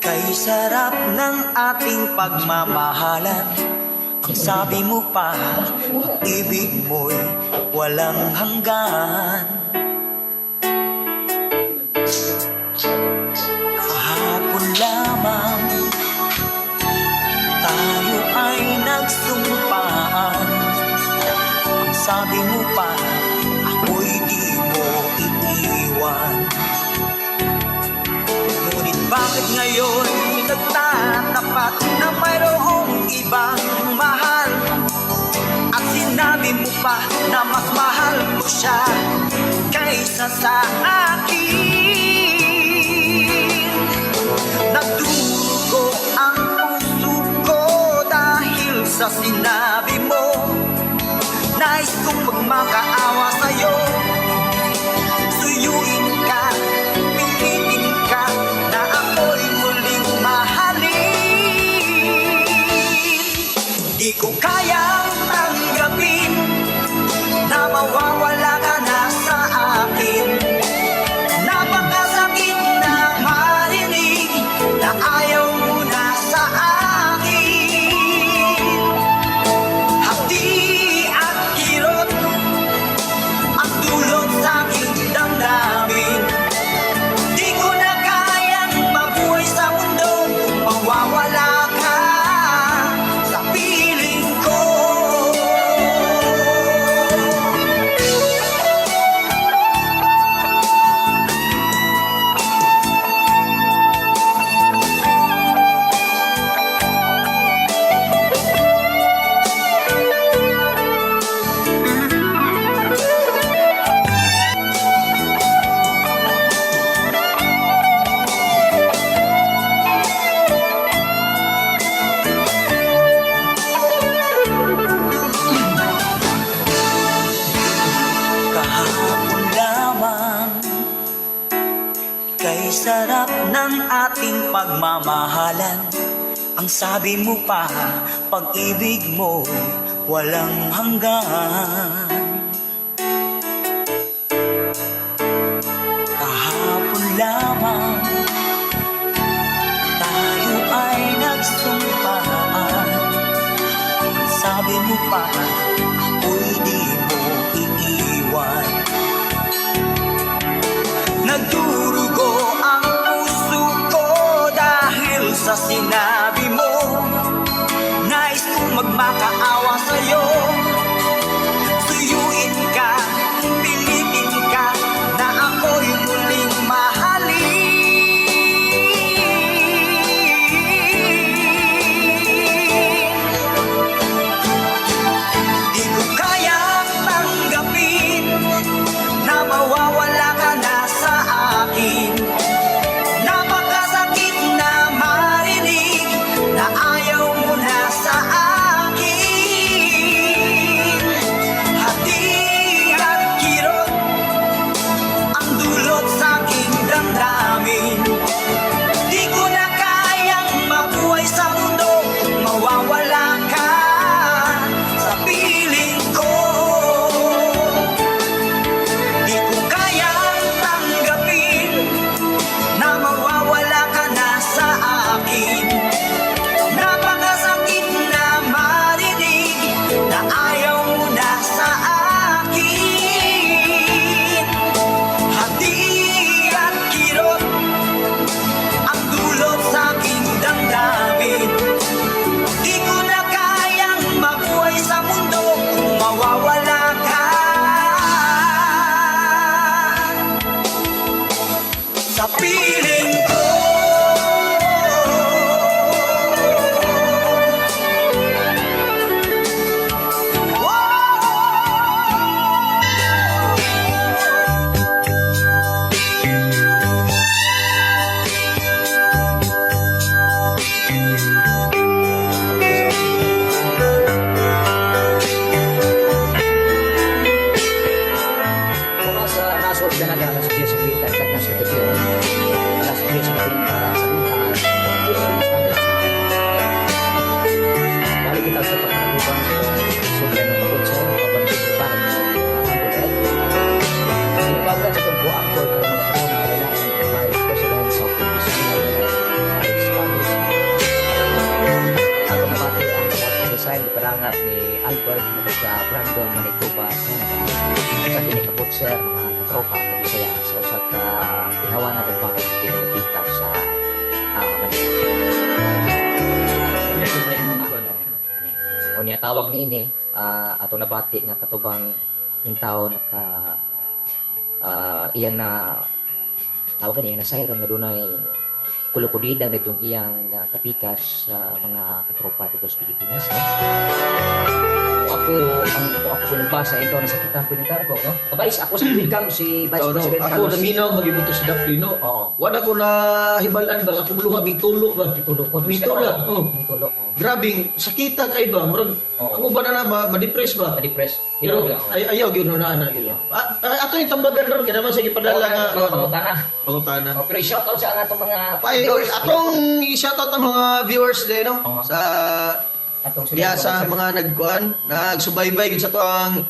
kay sarap ng ating pagmamahalan. Ang sabi mo pa, pag-ibig mo'y walang hanggan. Kahapon lamang, tayo ay nagsumpaan. Ang sabi mo pa, ako'y di mo iiwan. Ngunit bakit ngayon nagtatapat na mayroong ibang mahal? At sinabi mo pa na mas mahal mo siya kaysa sa akin. Nagdurugo ang puso ko dahil sa sinabi mo. Nais kong magmakaawa sa'yo. Suyuin ka, pilitin ka na ako'y muling mahalin. Di ko kayang tanggapin na mawawala ka na sa akin. Napakasakit na marinig na ayaw mo na sa akin. Hapdi at kirot ang dulot sa aking damdamin. Di ko na kayang mabuhay sa mundo kung mawawala ka sa piling ko. Kahapon lamang, kay sarap ng ating pagmamahalan. Ang sabi mo pa, pag-ibig mo walang hanggan. Kahapon lamang, tayo ay nagsumpaan. Ang sabi mo pa, ako'y di mo iiwan. Nagdurugo ang puso ko dahil sa sinabi mo. Nais kong magmakaawa sa'yo. Suyuin ka, pilitin ka na ako'y muling mahalin. Sa piling ko. Kung sa nasod ka na alas 10:50 at nasa Tokyo, alas 10:50 sa Mintas. Balik kita sa pagkakubang sa sobra ng pagkutsa, pabalik sa pag Sinibagan sa tungko ang ka mga karoon na wala ang Vice President sa Opisina Vice Congress. Ako nabati ang suwat kasaysayan iparangat ni Albert na taga Brandon, Manitoba, Canada. Sa kinikabutser mga katropa kabisaya sa usa ka ihawan na bakit pinagpita sa Manila. O niya tawag ni ini ato nabati nga katubang yung tao naka iyang na tawag ni na siren nga dunay kulukudida nitong iyang kapikas sa mga katropa dito sa Pilipinas. No? Ako ang ako po nagbasa ito nasakitan ko yung ko, no? Kabais ako sa welcome si Vice Ikaw, no? President Ako Carlos. naminaw magibuto si Daplino. Oo. Wala ko na hibalan ba ako luha mitulo ba. Mitulo ko. Mitulo. Oh. Mitulo. Oh. Grabing sakita kay ba murag Oo. ang uban na na ma-depress ba. Ma-depress. Pero ay ayaw gyud na ana gyud. Ato yung tambagan ron kay naman sa gipadala nga mga pangutana. Pangutana. Oh, pero i-shout out sa ang atong mga Ay, viewers. atong i-shoutout ang mga viewers din no Oo. sa Atong diya sa mga nagkuan nagsubaybay gyud sa to ang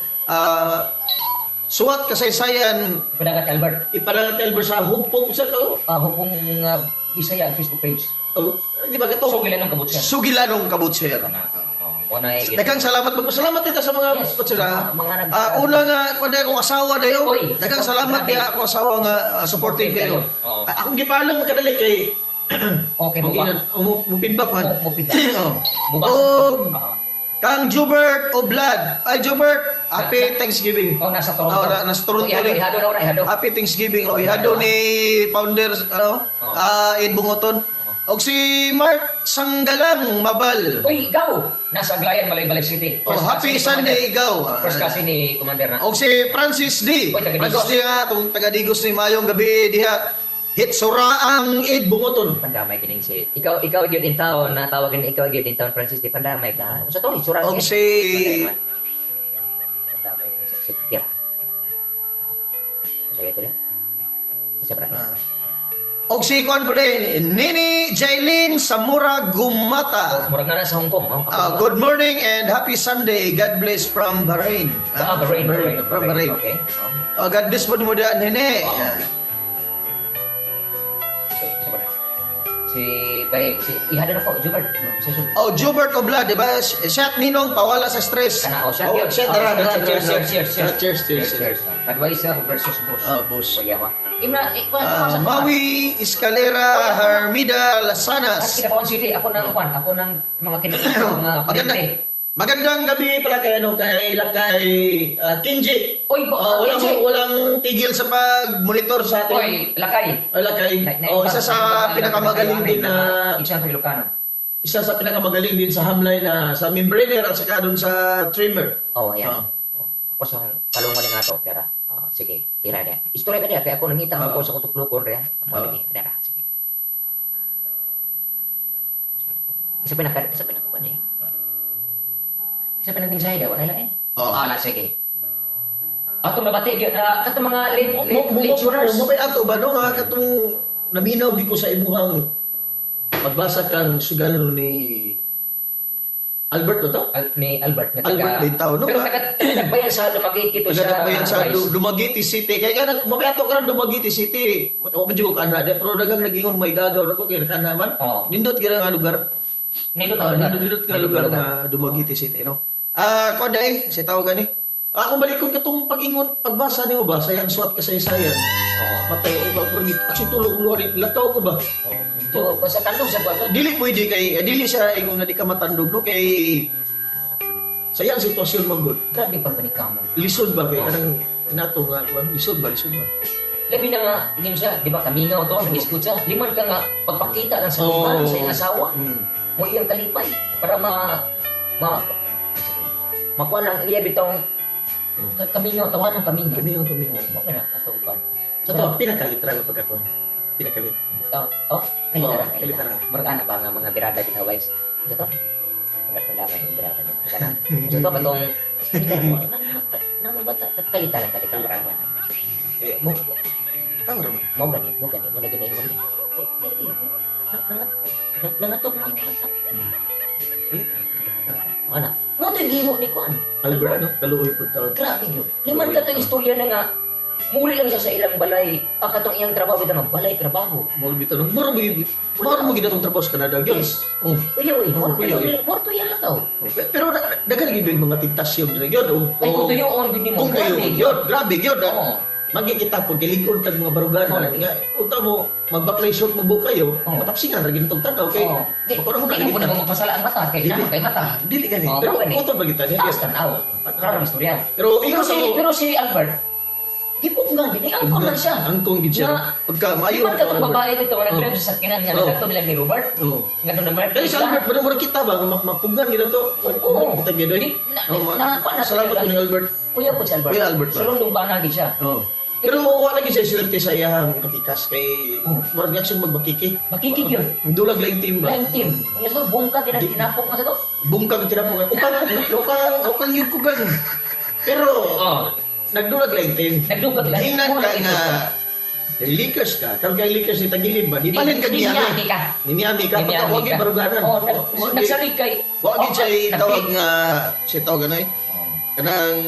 suwat kasaysayan Padagat Albert. ipadala Elber sa hugpong sa to. Hupong Bisaya Facebook page. Oh, di ba kato? So gilan ng kabutser. Sugilanong kabutser. Oh, mo na Daghang salamat, magpasalamat kita sa mga Yes. kabutser. Mga- mga nag- Una nga kuan akong asawa dayo. Oy, Daghang salamat grabe. diha akong asawa nga supportive kayo. Oo. Akong gipalang makadali kay Okay mo ba? mo feedback man. Mo feedback. Oo. Buba. Og Oo. kang Jubert Oblad. Ay Jubert, happy Thanksgiving. Oh, nasa Toronto. Oh, nasa Toronto Oh, ihado, rin. ihado na ora, ihado. Happy Thanksgiving. O ihado ni founder ano? Oo. Ed Bungoton. Og si Mark Sanggalang Mabal. Uy, ikaw! Nasa Aglayan, Malaybalay City. Oh, First happy kasi ni Sunday Commander. ikaw. First kasi ni Commander na. Og si Francis D. Uy, taga Francis Digos. D nga kung taga Digos ni mayong gabi diha. Hitsura ang Ed Bungoton. Pandamay kining si ikaw ikaw gyud in taon na tawagan ikaw gyud in taon Francis di pandamay ka. Sa to hitsura. Og si Pandamay kining si Tira. Sige ito na. Sa brand. Og si kuan po din, Nini Jailin Samura Gumata. Murag na na sa Hong Kong. Oh. Good morning and happy Sunday. God bless from Bahrain. Bahrain, Bahrain, From Bahrain. Okay. Oh. Oh, God bless po mo diha, Nene. Sige, sa brand. Si bay si ihado na ko Jubert. Sa sun. Oh, Jubert Oblad, di ba? Shot Ninong, pawala sa stress. Kana oh, Oh, shot, dara, dara, Cheers, dara. cheers, cheers, cheers. Cheers, cheers, Cheers. Advisor versus boss. Ah, boss. Kuya wa. Imna, ikuan Maui Escalera Hermida Lasanas. At Kidapawan City, ako nang kuan, ako nang mga kinakita, mga Maganda, kliyente. magandang gabi pala kay ano kay kay Kenji. Oy, bo, Walang Kenji. walang tigil sa pag-monitor sa atin. Oy, lakay. Wala kay oh, isa sa pinakamagaling din na Isa sa Ilocano. isa sa pinakamagaling din sa hamlay na sa membraner at saka dun sa trimmer. Oh, ayan. Oo. Ako sa palungan nga to, pera. Ah, sige, tira na. Istorya ka niya, kaya ako nangita Oo. ako sa kutuklukon rin. Mo Oo. lagi, dara, sige. Isa pa naka niya. Isa pa nagmensahe daw, wala lang eh. Oo. Ah, na, sige. Ato nabati gyud na katong mga late Mo late, mo late tuners. mo ato ba no nga katong naminaw di ko sa imuhang pagbasa kang sugano ni Albert ba to? Ni Albert nga Albert Lintao, no? Pero taga nagbayan sa Dumaguete ito Taga siya. Nagbayan sa Vice. Dumaguete City. Kaya ka mabayato ka ng Dumaguete City. Wa man jud ko kana pero daghang nagingon may gagaw na ko kay kana man. Oo. Nindot gyud nga lugar. Nindot Ah, ang lugar. nindot nga lugar nga Dumaguete City, no. Kuan dai si tawag gani. Ako balikon katong pag-ingon pagbasa nimo ba sa iyang suwat kasaysayan. Oo. Matay o ba pero actually tulog luha ni lakaw ko ba. Oo. So, basta tandog sa buwan. Dili pwede kay dili siya ingon nga di ka matandog no kay sa iyang sitwasyon man gud. Grabe pagpanika mo. Lisod ba kay kanang nato nga kuan lisod ba lisod ba. Labi na nga, ingin siya, di ba, kamingaw to, nag-iskut siya. Liman ka nga, pagpakita lang sa Oo. oh, sa iyang asawa, mo iyang kalipay, para ma, makuha lang iya bitong, kamingaw, tawanan kamingaw. Kamingaw, kamingaw. Mo ka na, atong pan. Sa to, pinakalitra nga pagkatuan. Pinakalit. Oh, kalitara, Oo, kalitara. kalitara. Murag ana ba nga mga birada ginawais. Sa to, murag wala kayong birada nito. Sana. Sa to, katong, nang bata, kalitara, kalitara. Eh, mo, tama ra ba? Mo gani, mo gani, mo na gani mo. Nangatog na ang bata. Ana, mo to yung himo ni Kuan. Albert, ano? Kaluoy po taon. Grabe yun. Liman ka itong istorya na nga, muli lang siya sa ilang balay. Ah, katong iyang trabaho, ito nga, balay trabaho. Mo bitaw. Mura mo gid. Mura mo gid atong trabaho sa Canada gyud. Yes. Oh. Uy, uy, Oh, kuya, uy. morto yan lang tao. Pero daghan gid yung mga tentasyon diri gyud. Oh. Ay, kung tuyoon, gini mo. Kung tuyo grabe. gyud, grabe gyud. Ah. Oo. Magkikita po gilig-on kag mga baruganan Oo. nga unta mo magbaklay shot mo bukayo, Oo. matapsingan ra gid tong tanaw kay Oo. Di, Makaroon ko na di mo na magpasala ang mata, kay Dili. na, kay mata. Dili gani. Oo, Pero gani. utol ba kita niya? Taas tanaw. Klaro ang istorya. Pero Pero ikaw si, pero si Albert, gipugnan, gini, angkon lang siya. Angkong gid siya. Na- Pagka maayo Di ba katong Albert. babae dito, nga nag-drive Oo. sa sakyanan nga, Oo. nagkato nila ni Robert, Oo. nga doon naman. Kaya si Albert, ba mura kita ba? Mapugan gid to. Oo. Kita gid oy. Di- na- Oo, na- Salamat ni Albert. Kuya po si Albert. Kuya Albert ba? Sulong ba na siya. Oo. Pero wala gyud siya swerte sa iyang kapikas kay Oo. murag nga siya magbakiki. Makikig yun. Ang dulag lang team ba? Lain team. Kaya sa bungka, tinapok na sa to. Bungkag tinapok. Ukang ukang ukang yun ko gan. Pero Oo. nagdulag lang team. Nagdulag lang. Gingan ka nga Lakers ka, karon kay Lakers ni tagilid ba? Di palin ka Ni niyami. Miami ka. Ni Miami ka, Ni pagka Miami wag ka. baruganan. Oo, nagsalig kay... Wa gid siya Oo, tawag nag-click. nga siya tawag ano eh. Oo. Kanang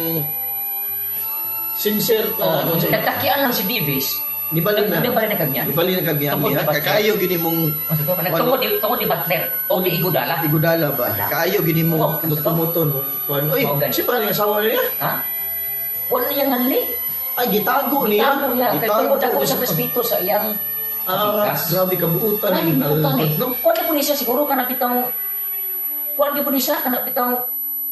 sincere ka Oo, ano siya. Nagtakian lang si Davis. Di balik na. Di balik na kanya. Di balik na kag Miami Tungkol ha. ni Butler. Kaayo gini mong O, sa to, Nagtungod ni tungod ni Butler o ni Iguodala. Igudala ba? Kaayo gini Oo, mong tumuton. Kuan. Oy, Oo, gani. si pa ni asawa niya. Ha? Wala niyang hanli. Ay gitago niya. Gitago niya. Kay tungod ako sa respeto sa iyang Ah, kapikas. grabe kabuutan Ay, ni butan eh. Albert, no? Kuan na po ni siya siguro kanang bitang kuan gyud po ni siya kanang bitang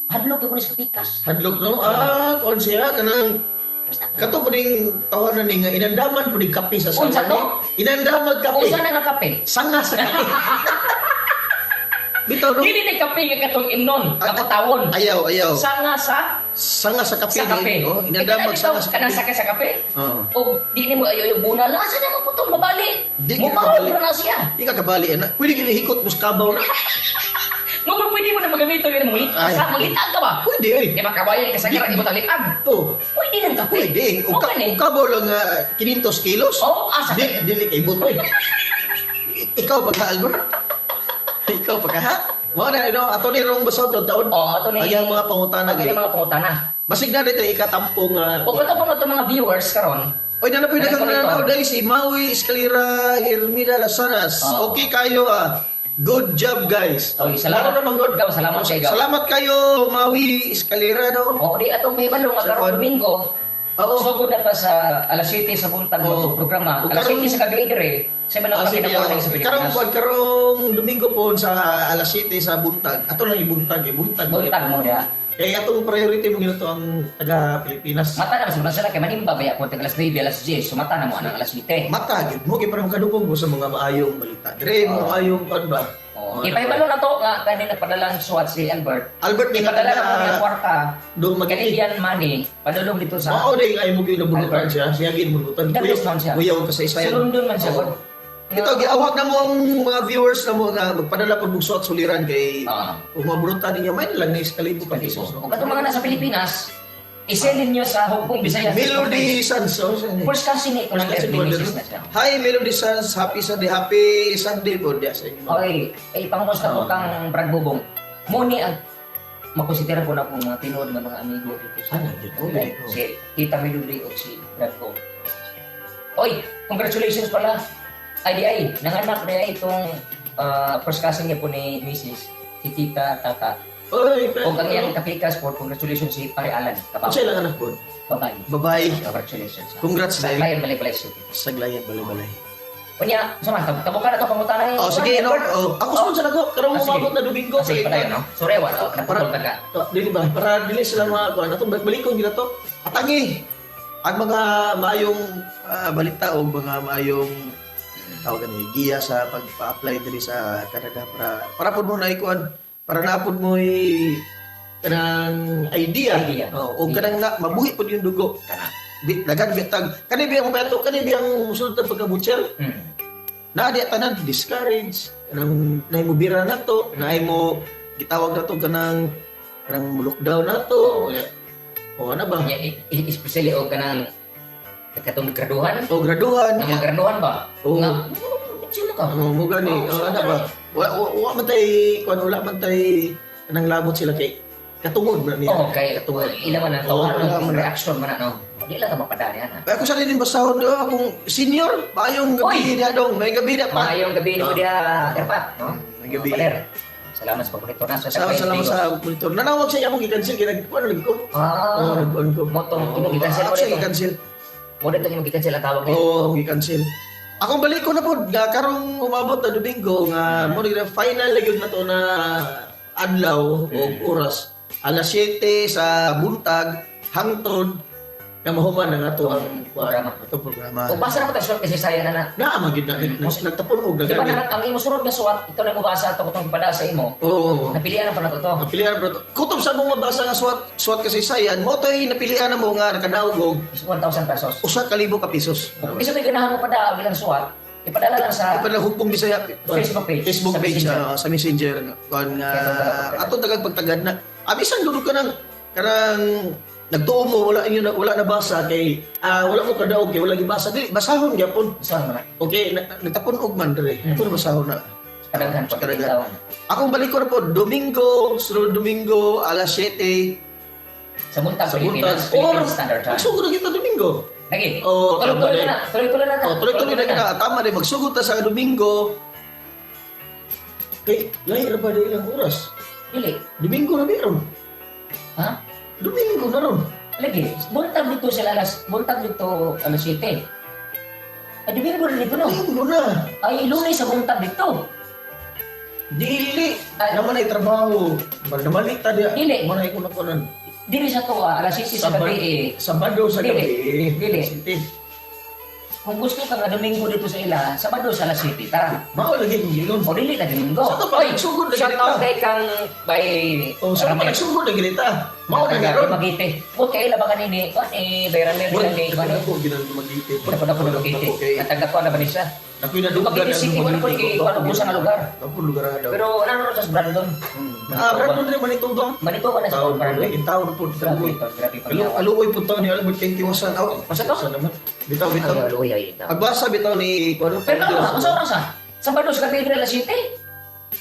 hadlok gyud po ni sa pikas. Hadlok no? Ah, kuan siya kanang Basta kato po ning tawanan ni nga inandaman po ning kape sa Unsa sawa to? ni. Inandamag kape. Unsa na nga kape? Sanga sa kape. Bitaw no? Dili ni kape nga katong imnon, Ah, kapatawon. Ayaw, ayaw. Sanga sa Sanga sa kape. sa kape. ni, Oh, inandamag Ikaw, sanga sa kanang kape. saka sa kape. Oo. O di nimo ayo yung bunal, asa na mo putong mabali. Di Mo ka kabali. na siya. Di ka kabali ana. Pwede gini hikot mo sa kabaw na. Mo ba pwede mo na magamit ang imong Ay. sa mangitag ka ba? Pwede ay. Di ba kabayan ka sa gara di mo talitag. Oh, Pwede nang kape. pwede. Mo O, ka, gani. o kabaw lang 500 kilos. Oo, asa Di, dili kay butoy. Ikaw pagka Albert. Ikaw pagka ha? Mo na no, ato ni rong basod taon. Oo, ato ni- Ang mga pangutana Ang gani. mga pangutana. Basig na dito ikatampong nga. O kato pa mga mga viewers karon. Oy, nana po yung Nana po nananaw ito. dahil si Maui Escalera Hermida Lasanas. Oo. Okay kayo ah. Good job guys. Oy, salamat. Lalo naman good. Ikaw, salamat kay Gaw. Salamat kayo Maui Escalera no. O di atong pahibalo nga Sa karong kwan. Domingo. Oo. Sugod na pa sa alas 7 sa buntag Oo. oh. programa. O, Alas karong- 7 sa gabi dire. Sa mga Ah, sige, pagkinabuhi ah. sa Karong Pilipinas. kuwan, karong Domingo po sa alas 7 sa buntag. Ato lang ibuntag eh, buntag. Buntag mo da. Kaya atong priority mo ginato ang taga Pilipinas. Mata na sa sila kay manimba ba ako tag alas 9 alas 10 sumata na mo anang alas 7. Mata gid mo kay parang kadugong mo sa mga maayong balita. Dire mga maayong kuwan ba? Oh, ipahibalo na to nga kani nagpadala ang suwat si Albert. Albert ni Ipadala na mo nga kwarta. Do mag Canadian money padulong dito sa Mao day ay mo ginabunutan Albert. siya, siya ginabunutan. The best man siya. Kuyaw ka sa isa Sa yan. London man siya. Oo. God. Ito giawag na mo ang mga viewers na mo nga magpadala pag bugso at suliran kay kung mabunutan ninyo may lang na iskalibo pa pesos no. O katong mga nasa Pilipinas, isend ninyo sa Hugpong Visayas. Melody Sans. Oh, siya ni. First cousin ni ko ng Kasi FB brother. misis na siya. Hi Melody Sans, happy Sunday po diya sa inyo. Okay, ay pangamusta ko kang Brad Bubong. Muni ang makonsidera ko na akong mga tinuod nga mga amigo dito sa Ano, yun? Okay. Si Tita Melody o si Brad Bubong. Oy, congratulations pala. Ay di ay, nanganak na itong first cousin niya po ni Mrs. Si Tita Tata. Oy, O ang iyang kapikas po, congratulations si Pare Alan. Kabaw. Unsa lang anak po? Babae. Babae. Congratulations. Congrats Sa dahil Layan Balay-Balay City. Saglayan balay-balay. Unya, sama, tabukan na to pangutana. Oh, sige, no. Oh, ako sunod sa lago. Karong Ah, sige. umabot na Domingo. Sige, pala yun, no? Sorry, wala. Para, Naputol ka. Oh, dili ba? Para dili sila mga kuan. Atong balikon gina to. Atangi. Ang mga maayong balita o mga maayong tawag ani giya sa pagpa-apply diri sa Canada para para pud mo na ikuan, para na pud mo kanang idea. Idea. Oh, o kanang na, mabuhi pud yung dugo. Kana. Di dagan bitag kani biyang mo kani biyang musulod ang pagka-butcher. Na di tanan discourage, kanang naay mo bira na to, naay mo gitawag na to, kanang kanang lockdown na to. O ano ba? Nya, especially og kanang katong graduhan. O graduhan. Nga mga graduhan ba? Oo. Nga, sino ka? Ano mo gani? Oo, O ano ba? Wa wa, wa man tay kuan, wala man tay kanang labot sila kay katungod na niya. Oo, kay Katungod. ila man ang Oo, tawaran, ila man na. reaction man na, no? Di lang ka mapadani, ana. Kaya ko sa din basahon, oh, akong senior, maayong gabi Oy! niya dong, may gabi na pa. Maayong gabi ni mo diha, Erpat, no? Maayong gabi. Paler. Salamat sa pagmonitor na sa Salamat, salamat sa monitor. Nanawag siya akong gi-cancel kay nagkuan lagi ko. Ah, Oo, nagkuan ko. Motong Oo, imong gi-cancel mo ako siya dito. gi-cancel. Mo dito imong gi-cancel ang tawag niya. Oo, akong gi-cancel. Akong balik ko na po, nga karong umabot na Domingo, nga mo rin final na gyud na to na adlaw o oras. Alas 7 sa buntag, hangtod na mahuman na nga to ang Programa. Itong programa. O basa na mo tayo short kasi saya na na. Naa man gyud na, nagtapon og Di ba nagani. na ang imo sunod nga suwat, ito na mobasa ato kung pada sa imo. Oo. Napilian na pa na to. Napilian bro. Kutob sa mong mabasa nga suwat suwat kasi sayan, mo to'y napilian na mo nga nakadaog og Is 1,000 pesos. 1,000 ka pesos. Kung isa to'y ganahan mo pada ang ilang suwat, ipadala lang sa Ipadala Hugpong Bisaya Facebook page. Facebook Sa page Messenger. sa Messenger kuan nga Kaya itong tagapagtagad. atong tagag pagtagad na. Abisan duduk ka nang kanang nagtuo mo wala inyo na, wala nabasa kay wala mo kadaog kay wala gibasa, dili basahon gyapon. Saan mo na? Okay, nagtapon og man dire. Ato na basahon na. Kadaghan Sa po. kadaghan. Akong balik ko na po Domingo, sunod Domingo alas 7 Sa Buntag, sa buntag. Pilipinas, Philippine Standard Time. Magsugod na kita Domingo. Lagi. Oo, Tuloy-tuloy tama na. Tuloy-tuloy na. Oh, tuloy-tuloy na kita. Tama rin, magsugod ta sa Domingo. Kay, lahi ra ba di ilang oras? Dili. Domingo na meron. Ha? Domingo na ron. Lagi. Buntag dito sila alas, buntag dito alas 7. Ay, Domingo na dito no. Domingo na. Ay, Lunes sa buntag dito. Dili. Ay. Naman ay trabaho. Namalik ta diya. Dili. Manay ko na kunan. Dili sa to, alas 7 sa gabi eh. Sabado sa Dili. gabi. Dili. Sinte. Kung gusto ka nga Domingo dito sa ila, Sabado sa alas 7, tara. Mao lagi kung gilon. O dili na Domingo. Sa to pa, Oy, nagsugod na shout ganito. out kay kang by Oh, sa pa Ramel. nagsugod na ginita. Mao na Taga meron. Dumaguete. O kay ila ba kanini? Kuan eh by Ramel Murag ni kuan. ako ginang Dumaguete. Dapat ako Dumaguete. Okay. Nataga ko na ba ni siya? Nakoy na dugan Dumaguete City, wala ko kay kuan ko sa nga lugar. Ako lugar daw. Pero ano sa Brandon? Brandon rin Manitoba. Manitoba na sa Taon Brandon. po, taon po. Grabe ito, grabe Alu pangyawa. aluoy po taon ni Albert kay tiwasan. Aw, Masa to? sa naman. Bitaw bitaw. Ay, aluoy ay ito. Pagbasa bitaw ni kuno. Pero ano, ang oras ah? Sabado sa gabi alas 7.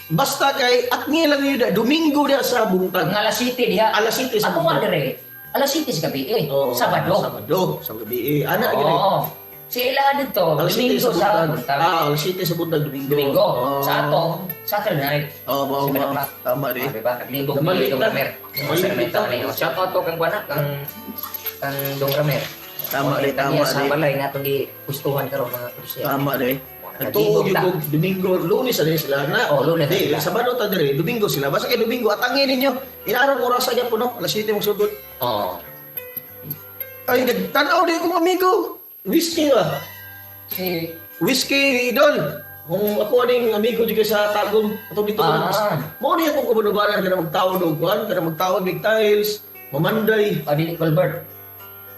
Basta kay at nga lang yun, Domingo dia sa buntag. Ang alas 7 diha. Alas 7 sa Ako nga buntag. dire. Alas 7 sa gabi eh. Oo, Sabado. Sabado sa gabi eh. Ana gid. Oo. Si ila dito, Alas 7 Domingo sa sa buntag. buntag. Alas 7 sa buntag Domingo. Domingo. Oo. Sa ato, Saturday night. Oo, mao, Seven mao. o'clock. Tama rin. Ah, diba? Naglibog Namali ni Dong na. Ramer. Namali na. Shout out to kang Guana, kang kang Dong Ramer. Tama rin, tama Sa rin. balay nga itong gipustuhan karon mga kursiya. Tama rin. Nagtuo Naglibog gyud ta. og Domingo, Lunes na sila na. Oh, Lunes na Di, sila. Sabado ta dire, Domingo sila. Basta kay Domingo atangin ninyo. Inaarang oras sa gyapon no, alas 7 magsugod. Oo. Ay, nagtanaw din akong amigo. Whiskey ba? Si Whiskey, idol. Kung ako aning amigo di kay sa Tagum, atong dito Ah. Mo ni akong kabunubaran kana magtaon og kuan, kana magtaon big tiles, mamanday. Adili Colbert.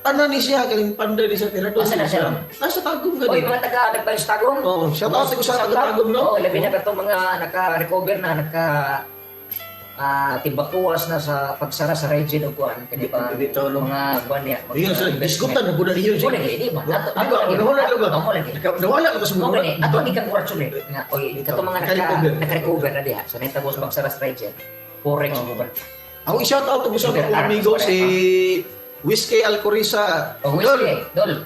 Tanan ni siya kaning panday ni siya tirador. Asa na siya? Nasa Tagum Oy, gani. mga taga nagbayos Tagum. Oo, shout out sa ko sa taga Tagum no. Oo, labi na katong mga naka-recover na, naka tibakuwas na sa pagsara sa region og kuan kani pa Dito, no? mga kuan niya. mga Diyan sila, diskutan na po na niyo. Wala, di ba? Di ba? Nawala na ba? Ako lagi. Nawala na sa Mo mga. gani, ato ang congratulate nga oy katong mga naka Naka-recover. naka-recover na diha sa nitagos pagsara sa region. Forex oh. Ako i-shout out ko sa akong amigo si Whiskey Alcoriza. Oh, whiskey, dol.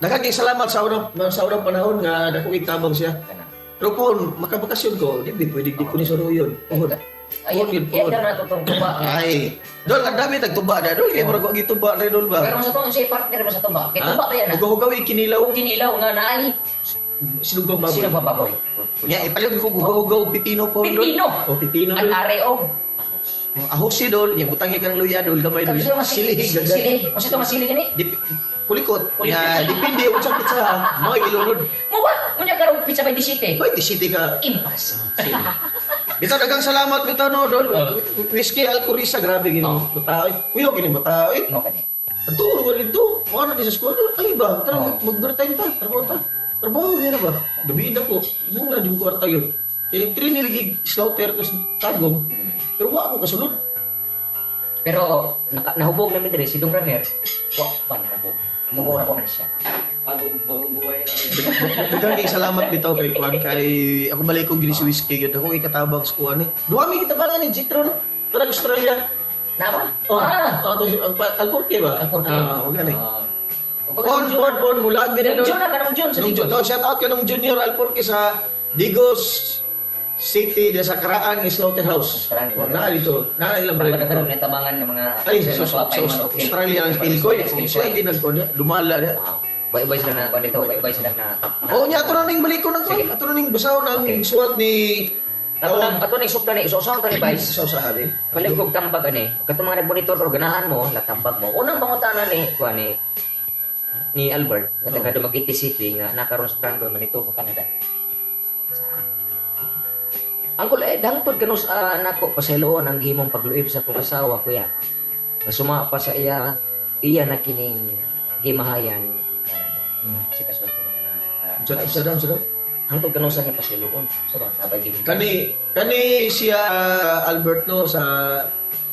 Nagaging salamat sa unang panahon nga dako tabang siya. Kana. Pero po, makabakasyon ko, di ba pwede di ko ni suruyon. Pohon. Ay, Pohon yun, pohon. yan na natutong tuba. Ay, dol, ang dami tagtuba na. Dol, kaya murag ko gituba na dol ba? Pero sa tong si partner mo sa tuba, kay tuba ba yan? ah? Hugaw-hugaw kinilaw, Kinilaw nga na ay sinugang baboy. sino ba baboy? Nya, ipalit ko hugaw-hugaw pipino po. dol. Pipino. Oh, pipino Ang dol. are og Ahos si dol, nya butang ka ng luya dol, gamay dol. Tapos yung Sili, sili, ganda. sili. Kasi ito masili gani. Di, Kulikot. Nga depende unsa pizza mo ilunod. Mo ba? Unya karon pizza 27. Hoy, di city ka. Impas. Bitaw, daghang salamat bitaw, no, Dol. Whiskey Alcoriza, grabe gini. Bataoy. Kuyo gini bataoy. Mo kani. Ato ko dito. Mo na di sa eskwela. Ay ba, tara mag-overtime ta. Trabaho ta. Trabaho na ba? Gabi na ko. Mo na di ko kwarta yun. Kay tri niligi slaughter to sa Tagum. Pero wa ako kasulod. Pero nahubog namin dire si Dong Ramer. Wa pa nahubog. Mugo na ko man siya. Bagong buhay. Daghang kay salamat bitaw kay Kwan, kay ako balik kong gini si Whiskey yun. Ako ikatabang sa kuan eh. Duha mi kita ni Jitro, no. Tara Australia. Nama? Oh, Ah! ah, to si Alporque ba? Alporque. Ah, wag gani. Ah. On, on, on, mula gani. Nung June na, kanang June sa Nung Digos. oh, shout out ka nung Junior Alporque sa Digos City na sa Karaan ng Slaughterhouse. Karaan. Oh, naa dito. Naa ilang barangay Pagkakaroon dito. ng tabangan ng mga Ay, sa Australia ang Kilkoy. Kung siya ginagkuhan niya, dumala niya. Bye-bye sila na dito, bye-bye sila na. Oo niya, ato na ning balik ko ng kuwan. Ato na ning basaw ng Okay. suwat ni Ato na isupla na isusaw ta ni Vice. Sa usahan eh. Palit kog tambag ani. Katong mga nagmonitor pero ganahan mo, natambag mo. Unang pangutana ni kuan ni Albert nga taga Dumaguete City nga nakaron sa Brandon, Manitoba, Canada. Ang kulay dangtod kanus nako pasayloon ang gihimong pagluib sa akong asawa, kuya. Nga suma pa sa iya iya na kining gimahayan Canada. Si kasulti na na. Sa sa sa Hangtod kanus niya pasayloon. So ba sabay gini. Kani kani siya Albert, no, sa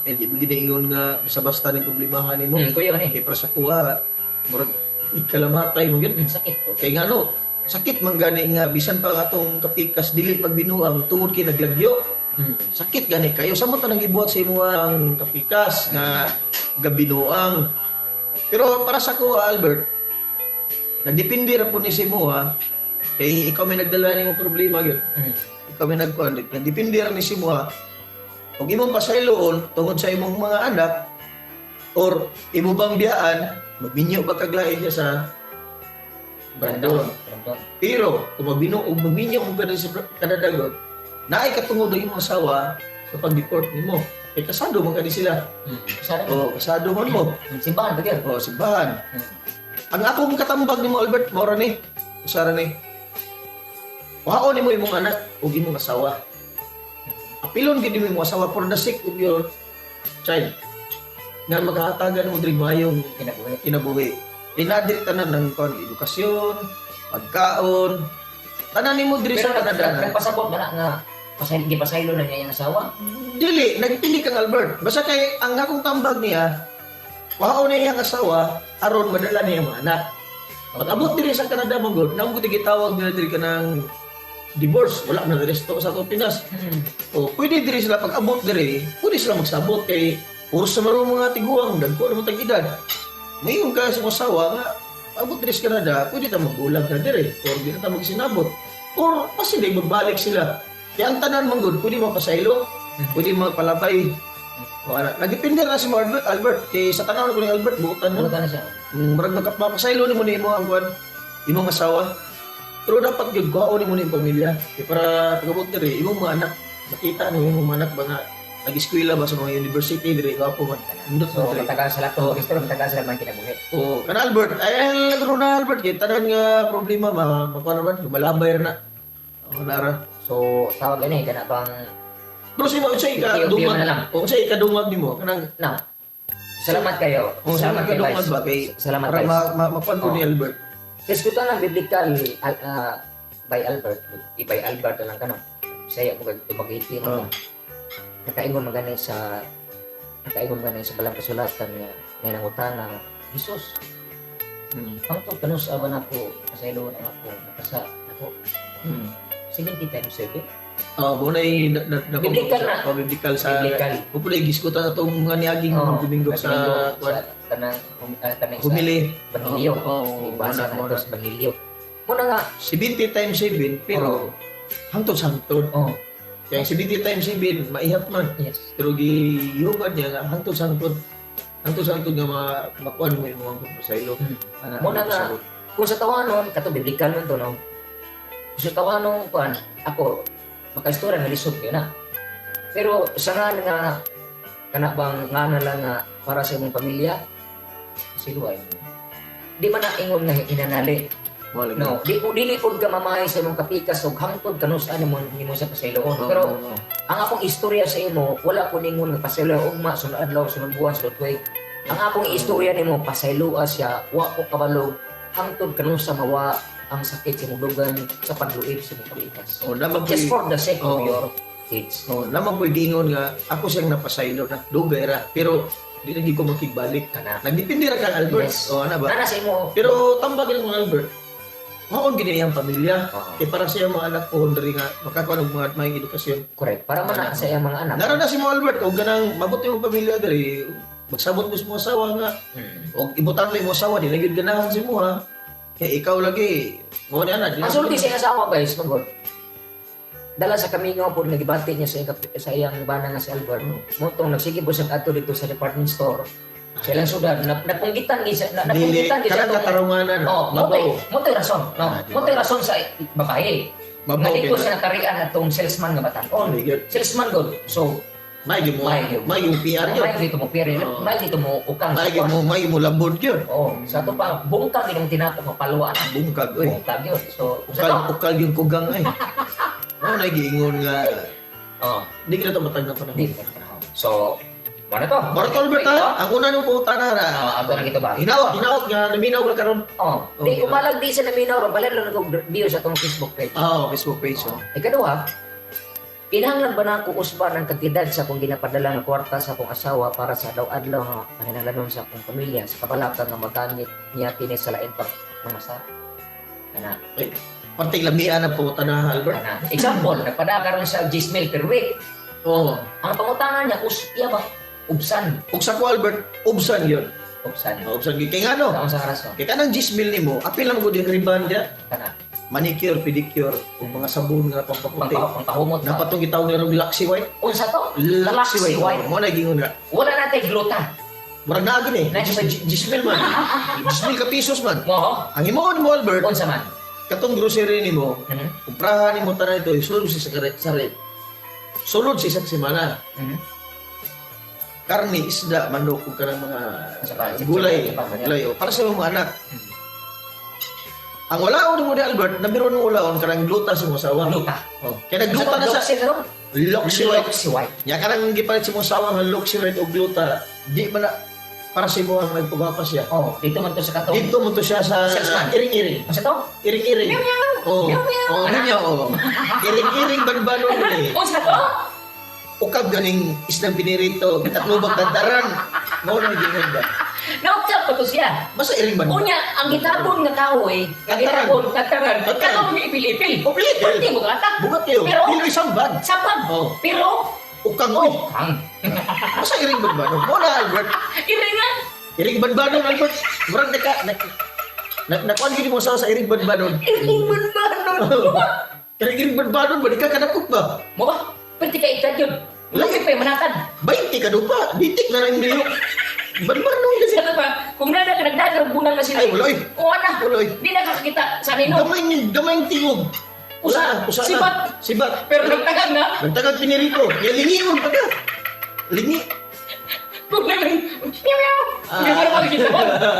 eh, di ba ginaingon nga sa basta ni problemahan nimo. Kuya kani. Kay para sa kuha murag ikalamatay mo gyud. Sakit po. Kay ngano, sakit man gani nga bisan pa nga atong kapikas dili magbinuang tungod kay naglagyo. Sakit gani kayo sa mo tanang gibuhat sa imong kapikas nga gabinuang. Pero para sa kuha, Albert, nagdepende ra po ni sa imo ha. Kay ikaw may nagdala nimo problema gyud. Ikaw may nagkuan, nagdepende ra ni sa imo ha. Og imong pasayloon tungod sa imong mga anak or imo bang biyaan, magbinyo ba kaglain niya sa Brandon. Brandon. Pero kung magbino og magbinyo kung kada sa Canada god, naay katungod ang imong asawa sa pag-deport nimo. Kay kasado man kani sila. Sana O kasado man mo. Simbahan ba gyud? O simbahan. Ang akong katambag nimo, Albert, mao ra ni. Usara ni. Waon nimo imong anak ug imong asawa. Apilon gid nimo imong asawa for the sake of your child. Nga makahatagan mo diri maayong Kinabuhi. kinabuhi. Dinadiri tanan ng kon edukasyon, pagkaon. Tanan nimo diri Pero sa Canada. nagpasabot ba na nga gipasaylo na niya yung asawa? Dili, nagpili kang Albert. Basta kay ang akong tambag niya, waon na iyang asawa aron madala niya ang mga anak. Pag abot diri sa Canada mo god, nang gud gitawag nila diri kanang divorce, wala na resto sa atong Pinas. O pwede diri sila pag abot diri, pwede sila magsabot kay puro sa marong mga tiguang dagko na mo tag edad. Mayon ka sa asawa nga abot diri sa Canada, pwede ta magulang ka diri or di na ta magsinabot. Or posible magbalik sila. Kaya ang tanan man gud, pwede mapasaylo, pwede magpalabay. O ana, nagdepende na si mo Albert, Albert kay sa tanaw na ko ni Albert buotan Ano mo. na siya? Murag magpapasaylo nimo ni imo ang kuan, imong asawa. Pero dapat gyud kuhaon nimo ni imong pamilya. Kay para pag-abot diri imong mga anak makita nimo imong mga anak ba nga nag-eskwela ba sa mga university diri gwapo man. Nindot So, man diri. matagal sila to. Gusto matagal sila mga kinabuhi. Oo, kana Albert, ay lagro na Albert kay tanan nga problema ma makuha naman lumalabay ra na. O nara. So, tawag ani kana bang Pero sino unsay ka Tiyo-tiyo dungag na lang. O unsay kadungag nimo kanang na. Salamat kayo. o Salamat kay kadungag Vice. ba kay Salamat para Vice. ma, ma, makuan ko ni Oo. Albert. Sa eskutan ng biblical by Albert, i-by Albert na lang kano. Saya ko kag Dumaguete Oo. mo. Nakaingon magani sa balang kasulatan nga nangutana Jesus. Pangtog kanus aba nako pasayloon ang ako nakasa nako 70 times 7. Oh, mo na na, na, na Biblical na. Oh, biblical sa Biblical. Mo pala giskutan atong mga niaging mga Domingo sa sa kanang kanang sa humili. Bangilyo. Oo, Ibasa muna, na ito sa Bangilyo. Muna nga, 70 times 7 pero hangtod sa hangtod. oh, Kaya ang 70 times 7 maihap man. yes. Pero giyugad niya nga hangtod sa hangtod. Hangtod sa hangtod nga makuan mo imong pasaylo. Ana, Muna nga, kung sa tawanon, kato biblical nun to, no? Kung sa tawanon, kuan, ako, makaistorya nga lisod yun na. Pero sa nga nga, kana bang nga na lang nga para sa imong pamilya, siluay mo. Di man na ingon nga hinanali. Wala. No, di po dili pud ka mamahay sa imong kapikas og hangtod kanus-a nimo nimo sa pasayloon. Oo, Pero oo. ang akong istorya sa imo, wala ko ningon nga pasaylo ugma, sunod adlaw, sunod buwan, sunod tuig. Ang akong istorya nimo pasayloa siya, wa ko kabalo hangtod kanus-a mawa ang sakit sa imong dugan sa pagluib sa imong kapikas. Oh, naman Just po. for the sake of Oo. your kids. Oh, naman po giingon nga ako siyang napasaylo na dugay ra pero di na gyud ko makigbalik. Kana. Nagdepende ra kang Albert. Yes. Oh, ana ba? Nana sa imo. Pero tambag lang mga Albert. Maon gini iyang pamilya. Oo. Kay para sa iyang mga anak ko diri nga makakuha og mga maayong edukasyon. Correct. Para man na sa iyang mga anak. Nara na si mo Albert og ganang mabuti mong pamilya diri magsabot mo sa mga asawa nga og ibutang lang mo asawa di na gyud ganahan si mo ha. Kay ikaw lagi mo ni ana di na- Ang sulti sa iyang asawa guys, magod. Dala sa kamingaw po nagibati niya sa iyang, sa iyang bana nga si Albert. Motong nagsige po siya adto dito sa department store. Sa ilang syudad, na, napunggitan gi siya, na, Dili napunggitan gi siya kanang katarunganan. Oh, Mabaw. motoy rason, no. Ah, di ba? Motoy rason sa babae. Mabaw Nga dito kay- siya natarian atong salesman nga batan-on. Oh, good. Salesman god. So, May gyud mo, May gyud. may yung PR yun. may dito mo pere, Oo. may dito mo ukang. May gyud mo, may mo lambod yun. Oh, sa ato pa bungkag inong tinapok nga paluan. Bungkag oy. Bungkag yun. So, sa Ukal, to. ukal yung kugang ay. Mao na giingon nga Oh, di kita to matag na panahon. di. So, mana to? Barto Albert ha, ang una nung pangutana na. Ah, ato na kita ba? Hinaot, hinaot nga naminaw ka karon. Oh, di umalag di sa naminaw ron, balan lang nag view sa atong Facebook page. Ah, oh, Facebook page. Oh. Ikaduha, kinahanglan ba na ako usban ang kantidad sa akong ginapadala nga kwarta sa akong asawa para sa adlaw-adlaw nga panginahanglanon sa akong pamilya sa kabalaka nga magamit niya kini sa lain pang mga Ana, Ay, parting lamian ang pangutana Albert. ana. Example, nagpadala karon sa Gismail per week. Oo. Ang pangutana niya us iya ba ubsan, Ug sa ko Albert, ubsan yun. ubsan. Oh, ubsan gyud kay ngano? Sa unsang rason? Kay kanang 10,000 nimo, apil lang gud yung ribbon dia. Kana. Manicure, pedicure, ug mga sabon nga pampaputi. Pangpahumot pa. Napatong gitawag nga rong Luxy White. Unsa to? Luxy Luxy White. White. Mo na gingon nga. Wala na tay gluta. Murag naa gini. Nice. 10,000 man. 10,000 ka pesos man. Mo? Ang himuon mo Albert, Unsa man? katong grocery nimo, kumprahan nimo tanan ito, isulod sa sa rep. Sulod sa isang semana. Karne, isda, manok, ug kanang mga Sa pa- gulay, sa pa- gulay. oh, para sa imong mga anak. Ang walaon mo ni Albert, namiron ng walaon kanang gluta sa imong asawa. Gluta. Oh, kaya nagluta na sa Luxy no? Luxy White. Luxy White. Nya kanang gipalit sa imong asawa nga Luxy White og gluta, di man na para sa imo ang nagpugapa siya. Oh, dito man to sa katong. Dito mo to siya sa Salesman. iring-iring. Unsa to? Iring-iring. Oo. Meow, meow. Oo, meow, oo. Iring-iring banbanon ni. Unsa to? Ukab ganing islang pinirito, tatlubag tantaran. Mao na gingon ba? Naukap pa to siya. Basta iring banban. Unya, ang gitabon nga kahoy, nga Kantaran. gitabon, kantaran, Kantaran. katong ipil-ipil. Oh, ipil-ipil. Pwede mo katak. Bugat kayo. Pero, Pilo isang bag. sabag. Oh. Pero, Ukang oy. kang. Basta iring banbanon. Mao na Albert. Iringan. Iring banbanon Albert. Murag naka na na nakuan gid mo sa iring banbanon. Iring banbanon. Iring iring banbanon ba di ka kanakop ba? Mo ba? Pwede ka itad yun. Lagi pa yung manatad. 20 ka do pa. Bitik na lang yung liyok. Banbanon kasi. Sa pa, kung nana ka nagdadrag bunang na sila. Ay, wala, oy. Oo na. Wala, oy. Di nakakakita sa nino. Gamay gamay tingog. Usa. Usa, usa na. Sibat. Sibat. Pero nagtagag na. Nagtagag pinirito. Nilingingon pa ka. Lingi. Kung nana, meow meow. Hindi mo na makikita.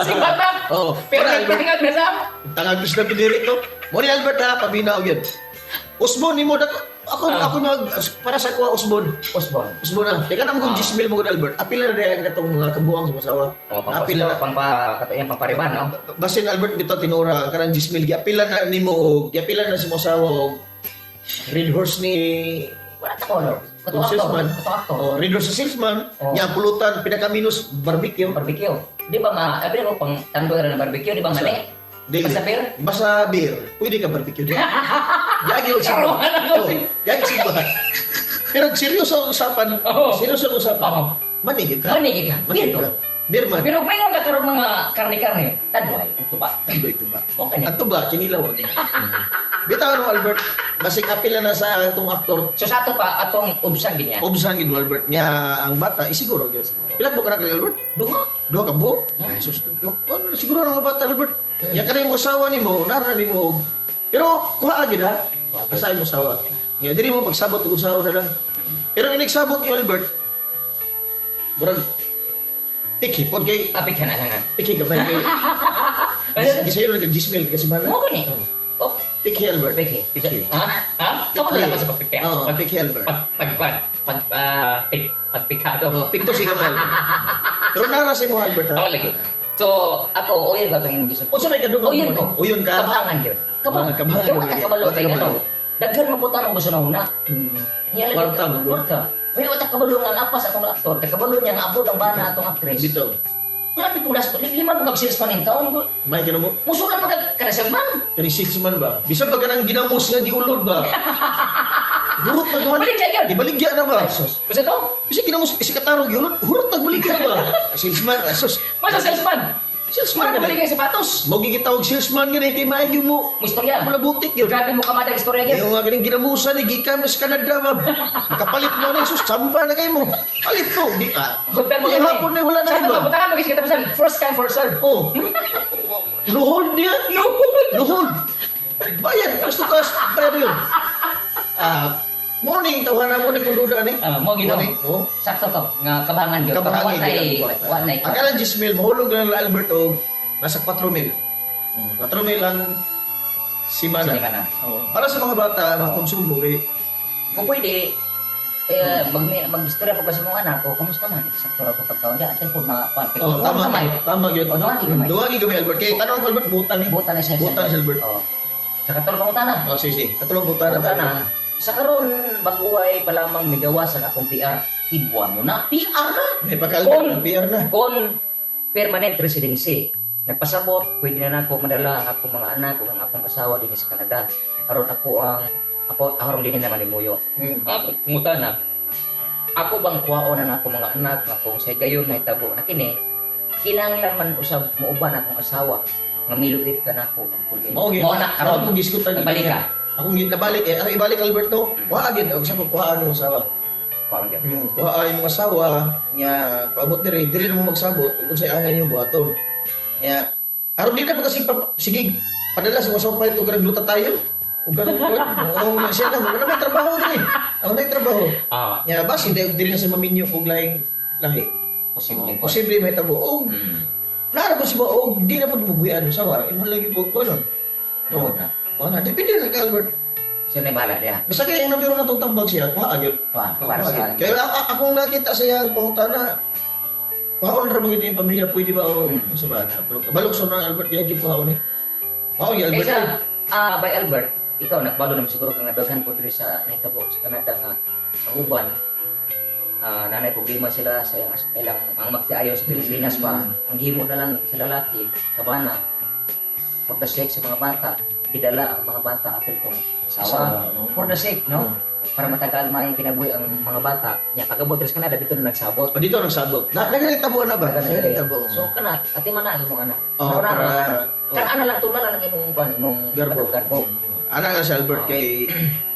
Sibat na. Oo. Pero Wala, Albert. nagtagag na sa. Tangag na pinirito. Mo ni Albert ha, paminaw yun. Usbon nimo dak ako ako nag para sa kuha usbon. Osborne. Usbon na. Teka na mo kung 10,000 mo gud Albert. Apil na dahil ang katong mga kabuang sa masawa. Oh, Apil na. pang katayang pangpariban, no? Basin Albert bitaw tinura kanang 10,000 giapilan na nimo og giapilan na si mo asawa og Red Horse ni Wala ta color. Kato og actor. salesman. Kato actor. Oh, Red Horse sa salesman. Oh. Nya ang pulutan pinaka-minus barbecue. Barbecue. Di ba ma, abi mo pang tandoy ra na barbecue, di ba mali? Dili. Basta beer? Basta beer. Pwede ka barbecue di. Yagi og simba. Karuan ako. Oh, yagi simba. Pero seryoso ang usapan. Oo. Seryoso ang usapan. Oo. Manigid ka. Manigid ka. Manigid Beer ka. Beer man. Pero may nga karon mga karne-karne, tandoy, ito ba? Ano ito ba? Okay na. Ato ba? Kinilaw. Bitaw no Albert, basig apila na sa atong aktor. So sa ato pa atong ubsan ganyan. Obsan gid mo, Albert nya ang bata isiguro gyud. Pila mo ka na kay Albert? Duha. Duha ka buok? Ay sus. Ano siguro ang bata Albert? Nya kanay mo asawa nimo, nara nimo og pero kuha gyud ha. Asa mo asawa. Nya diri mo pagsabot og asawa na lang. Pero inig sabot ni Albert, murag tiki pod kay Apik ka na lang. tiki gamay kay Gisayo lang kag 10 mil kasi man. Mo gani. Oh, Pick Albert. Peke. Peke. Ha? Ha? Kamu na sa pagpike. Oo, Pick Albert. Pag pag pag pag ah, pik pagpikado. Oh, pikto si Kamal. Pero nara sa imo, Albert, ha. Ako lagi. So, ako, uyan ba itong gusto? Unsa may kadungog Uyan mo ko. ni? Uyon ka? Kabangan yun. Kabangan. Ah, kabangan. Kaya wala kabalo Wala kay kabalo. ano. Daghan mo po tanong gusto na una. Niya lagi- Kwarta, mo. Kwarta. May utak kabalo nga ang apas atong aktor. Kay kabalo niya nga abot ang bana atong actress. Dito. Grabe kung last lima mo kag sales man in taon. May kino mo. Musulan pa kag kanasang man. Kani 6 man ba? Bisan pa kanang ginamos nga giulod ba? Hurot na gawan. Baligya yun. Ibaligya na ba? Sus. Basta to? Bisa ginamos si kataro giulod, hurot na baligya ba? Salesman, asos. Masa salesman. Salesman Mura ka balik na. sapatos. Mo gigitawag salesman nga kay maayo mo. Mo istorya. Mula butik yun. Grabe mo kamada istorya gyud. Yung nga ganing ginamusan ni gikan sa Canada ba. Makapalit mo na sus, tsamba na kayo mo. Palit mo. Di ah. Hotel mo Di hapon na wala na Sa iba. ba? Butakan mo kita pesan. First come, first serve. Oh. Luhod niya. No. Luhod. Bayad. Gusto ka. Bayad yun. Ah, morning. Tawanan mo ni kung duda ni. Ah, mo gino. Morning. Oh. Sakto to nga kabangan gyud. Kabangan Wa nay gyud. wa nay. Akala 10 mil, mahulog na lang Alberto, nasa 4 mil. 4 mil ang simana. Simana. Oo. Para sa mga bata, mga konsumo, eh, Kung pwede eh mag mag-istorya po kasi mga anak ko, kumusta man? Sakto ra ko pagkaon diya. Atin po mga pan. oh, tama, tama yun. O, duwagi gamay. Duwagi gamay, Albert. Kaya tanong ko, Albert, butan eh. Buta na siya. Buta si Albert. Oh. Sa katulong pangutana. Oh, sige, sige. Katulong butan na. Pangutana. Sa karon baguhay pa lamang migawas ang akong PR. Tibwa mo na. PR na. May pagka-Albert, ang PR na. Kung permanent residency, nagpasabot, pwede na nako madala ang akong mga anak ug ang akong asawa dinhi sa Canada. Aron ako ang ako aron dinhi naman ni. Ako pangutana. Ako bang kuwaon na akong mga anak nga kung sa gayon nahitabo na kini, kinahanglan man usab muuban akong asawa nga miluit ka nako ang kulin. Mao gyud. Mao na karon. Akong gisgutan. Nabalik ka. Akong nabalik eh. Ang ibalik, Alberto, kuha agad. Ako sa kuha ang asawa. Kuwaon gyud. Kuha ang imong asawa nga paabot diri, diri na mo magsabot kung unsay angay inyong buhaton. Nga aron di na pa kasi sige padala sa asawa palit og kanang gluta tayo. Ug kanang kuan. Oo, na siya na wala may trabaho diri. Ako na trabaho. Ah, Nga basi dili diri na sa maminyo og lahing lahi. posible po. Posible may tabo. Og naara po siya og di na po bubuyan sa asawa. Imo lagi po kuan. Oo. na. Wala, depende na kay Albert. Siya na bahala diha. Basta kaya yung nabiro na itong tambag siya, kuha yun. Kuha, para sa Kaya akong nakita sa iyang pangutana, kuhaon ra mo gid yung pamilya, pwede ba o sa bata? Pero kabalok sa mga Albert, yan yung kuhaon eh. Kuhaon yung Albert. Kaysa, by Albert, ikaw nakabalo naman siguro kang daghan po diri sa nahitabo sa Canada nga sa uban. Nanay problema sila sa iyang ilang ang magtiayo sa Pilipinas pa. Ang himo na lang sa lalaki, kabana. For the sake sa mga bata, gidala ang mga bata apil tong asawa. For the sake, no? Para matagal maayong kinabuhi ang mga bata. Nya pagabot diri sa Canada dito na nagsabot. O dito nagsabot. Na nagtabo na ba? Nagtabo. So kana, ati man na ang imong anak. Oh, Pero na, para Kana ana lang tula lang imong kuan imong Garbo. Garbo. Ana nga si Albert kay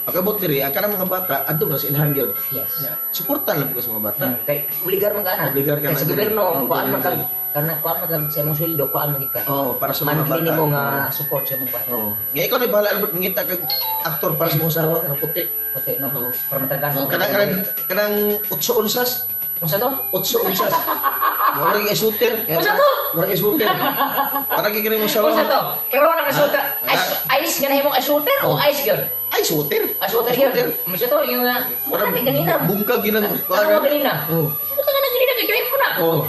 pagabot diri ang kanang mga bata adto ba sa ilhan gyud. Yes. Suporta lang ko sa mga bata. Kay obligar man ka na. Obligar ka Kay na sa diri. gobyerno, Oo, kuan man gobyerno. kag kana kuan man kag sa imong sweldo, kuan man ka. Oh, para sa mga Monthly bata. nimo nga support sa imong bata. Oo. Nga ikaw na bahala Albert mangita kag aktor para sa mga asawa kanang puti. Puti no. Oo. Para matagan. Oh, kanang kanang kanang 8 unsas, Unsa to? 8 unsas. Murag isuter. Unsa to? Murag isuter. Para gid mo asawa. Unsa to? Pero na resulta Ah. ice ice nga nahimong asuter o ice gyud? Ay, suter. Asuter gyud. Unsa to yung nga Murag mura ganina. Bungkag ginang. Ano ganina? Oh. Puta nga na ganina kay gawin mo na. Oh.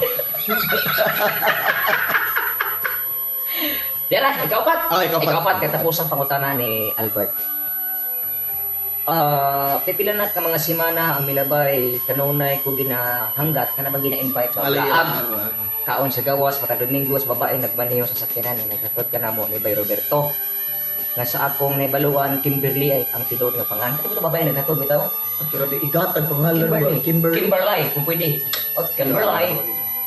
Dera, ikaw pat. Ah, ikaw pat. Ikaw pat katapusan pangutana ni Albert. Pipila na ka mga simana ang milabay kanunay ko ginahanggat kana bang gina-invite ba? Alay. Kaag, kaon sa gawas matag Domingo sa babae nagmaneho sa sakyanan nga naghatod ka namo ni Bay Roberto. Nga sa akong naibaluan Kimberly ay ang tinuod nga pangalan. Ano ba babae naghatod bitaw? Grabe igatag pangalan ba? Kimberly. Kimberly, kung pwede. O, Kimberly.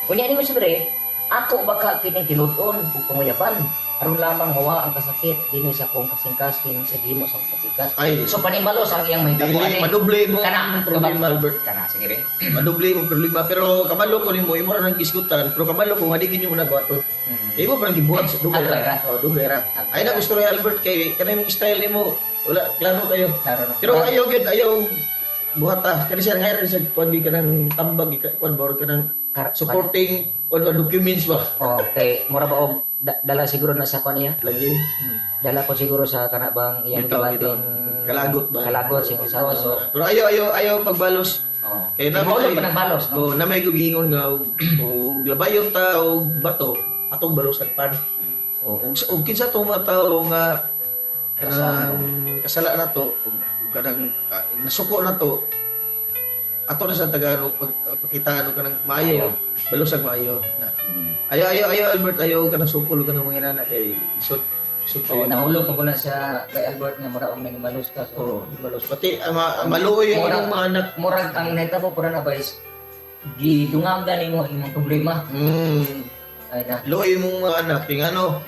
Unya ni mo sabi, ako baka kining tinud-on ug panguyaban aron lamang mawa ang kasakit dinhi sa akong kasing-kasing sa gihimo sa akong kapikas. Ay, So panimbalos ang iyang mahitabo dili ani. madoble mo Kana, ang problema Albert. Kana sige re. Madoble mo problema pero kabalo ko nimo imo ra nang gisgutan pero kabalo ko nga di ginyo na buhaton. Imo parang gibuhat sa dugay Agay ra. ra. Oh, dugay ra. Ay na gusto ni Albert kay kanang style nimo wala klaro kayo. Klaro na. Pero ayaw gyud ayaw buhat ah. Kani siya nga sa kuan ka ng tambag ka kuan ba or ka ng supporting kuan ba documents ba. Oh, kay mura ba og dala siguro na sa kuan niya? Lagi. Dala ko siguro sa kana bang iyang Bitaw, bitaw. gibating Kalagot ba? Kalagot sa iyang asawa. So, Pero ayo ayo ayo pagbalos. oh. Kay na Mahulog pa ng balos, no? Oh, na may giingon nga og og labayon ta og bato atong balos pan. O og kinsa tong mga tao nga kanang kasala na to og kanang nasuko na to ato na sa Tagalog pag pakitaan og kanang maayo balusag maayo na ayo ayo ayo Albert ayo kanang sukol kanang mga inana kay isot isot Oh, nahulog pa ko na sa kay Albert nga mura og nangmalos ka. So, oh balos pati maluoy yung imong mga anak. Murag ang nahitabo pura na ba is gidungagan nimo ang imong problema. Ay na. Luoy imong mga anak kay ngano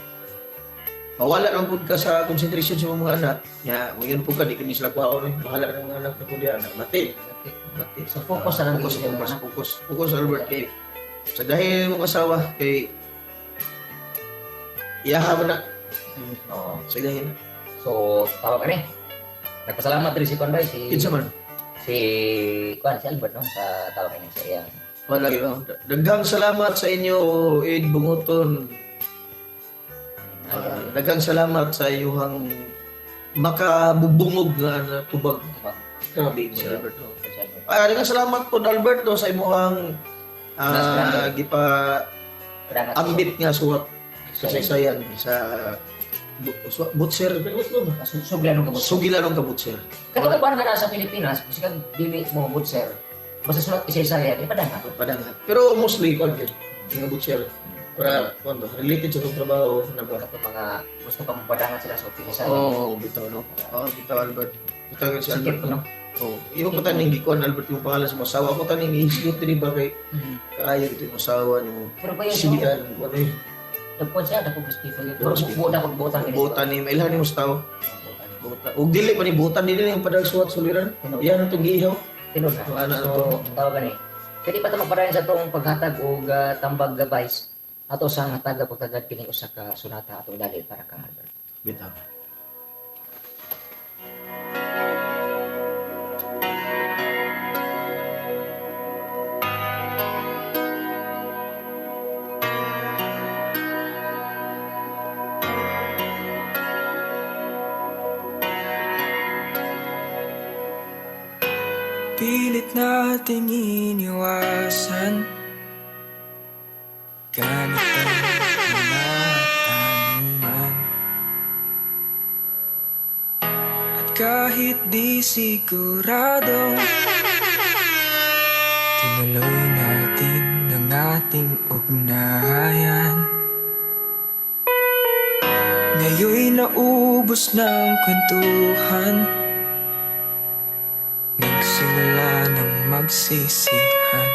mawala lang pud ka sa concentration sa imong mga anak nya moingon pud ka di kini sila kwaon eh bahala ng mga anak na pud diha na bati bati. So focus na lang Focus, gid sa focus, mga anak. focus, focus, Albert, kay sa dahil mong asawa kay iyaha mo na. Oo. Sa dahil na. So tawag ani. Nagpasalamat rin si Kwan Bay, si Kinsa man? Si Kwan, si Albert no sa tawag ani sa iyang. Wala gyud. Daghang salamat sa inyo, Ed Bunguton. Daghang salamat sa iyong makabubungog nga na tubag. Tubag. Grabe si Albert. Oh. Si Albert. Daghang salamat po Alberto sa imong gipa Padangat. ambit nga suwat kasaysayan sa butcher ba? Sugla nung kabutser. Sugila nung kabutser. Katong kuan ka na sa Pilipinas, bisag dili mo butser. Basta sulat isa-isa di padangat. Padangat. Pero mostly kuan gyud nga butcher. Para kuan ba related sa itong trabaho na ba. Katong mga gusto ka mo padangat sila sa isa-isa. Oo, bitaw no. Oo, bitaw Albert. Bitaw si Sakit Albert. no. Oo, iyo pa taning gikuan Albert yung pangalan sa asawa ko taning ihisgot diri ba kay kaayo ito yung asawa nimo. Pero ba yun? Sigian kuan eh. Dagpon siya, dagpon respeto yun. Dagpon respeto. Buta ko buta. Buta ni mailhan nimo sa tao. Buta. Ug dili pa ni buta dili yung padal suwat suliran. Iyan itong giihaw. Tinud na. Ano, So, tawag gani. Kaya di pa ito magpadayon sa itong paghatag o tambag gabais. Ato sa hatag pagtagad kining usa ka sonata atong dali para kang Albert. Bitaw. Pilit nating iniwasan ganitong mga tanungan. At kahit di sigurado, tinuloy natin ang ating ugnayan. Ngayon'y naubos ng kwentuhan. Nagsimula ng magsisihan.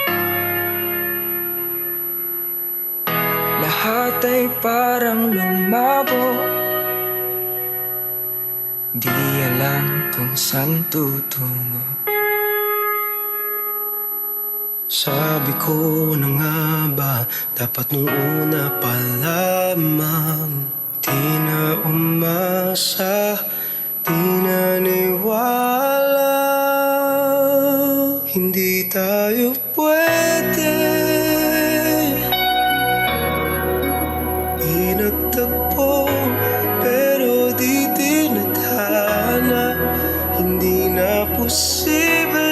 Lahat ay parang lumabo. Di alam kung saan tutungo. Sabi ko na nga ba, dapat nung una pa lamang. Di na umasa, di na niwala. Hindi tayo pwede. Di nagtagpo, pero di tinadhana. Hindi na posible.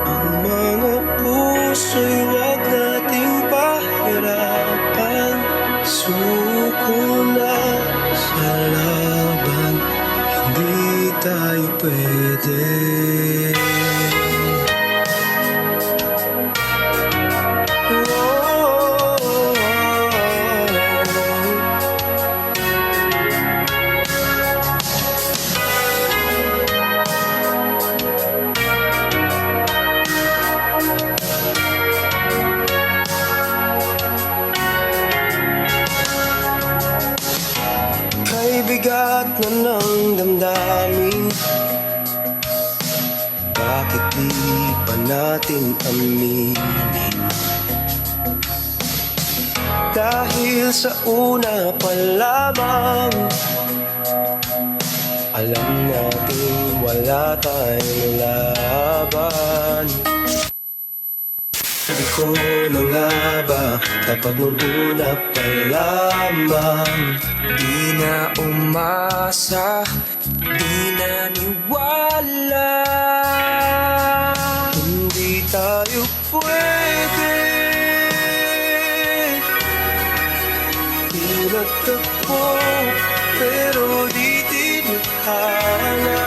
Ang mga puso'y huwag nating pahirapan. Suko na sa laban. Hindi tayo pwede. Oh. Kay bigat na ng damdamin. Bakit di pa natin aminin? Dahil sa una pa lamang, Alam natin wala tayong laban. Sabi ko na nga ba, dapat nung una pa lamang. Di na umasa, di na niwala. Hindi tayo pwede. Pinagtagpo, pero di tinadhana.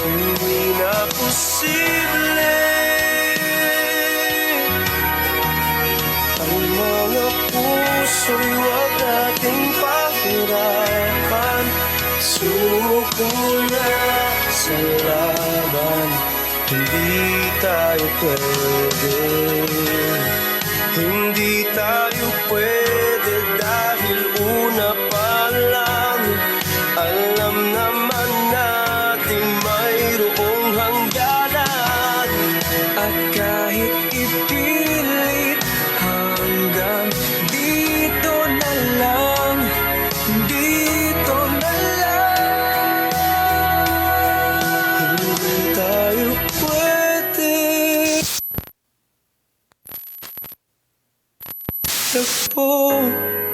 Hindi na posible. Ang mga puso'y huwag nating pahirapan. Suko na sa laban. Hindi tayo pwede. Hindi tayo pwede dahil una pa lang alam naman natin mayroong hangganan. At kahit ipilit, hanggang dito na lang. Dito na lang. Hindi tayo pwede. Tagpo,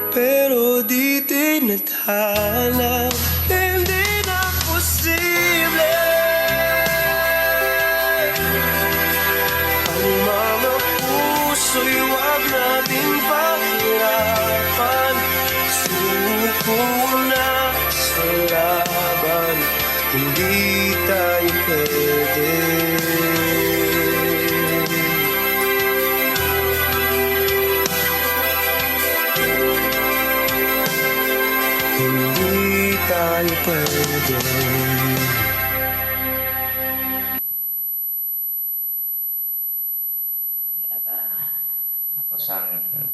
pero di tinadhana. Hindi na posible. Ang mga puso'y huwag nating pahirapan. Suko na sa laban. Hindi tayo pwede. Hindi tayo pwede. Tapos ang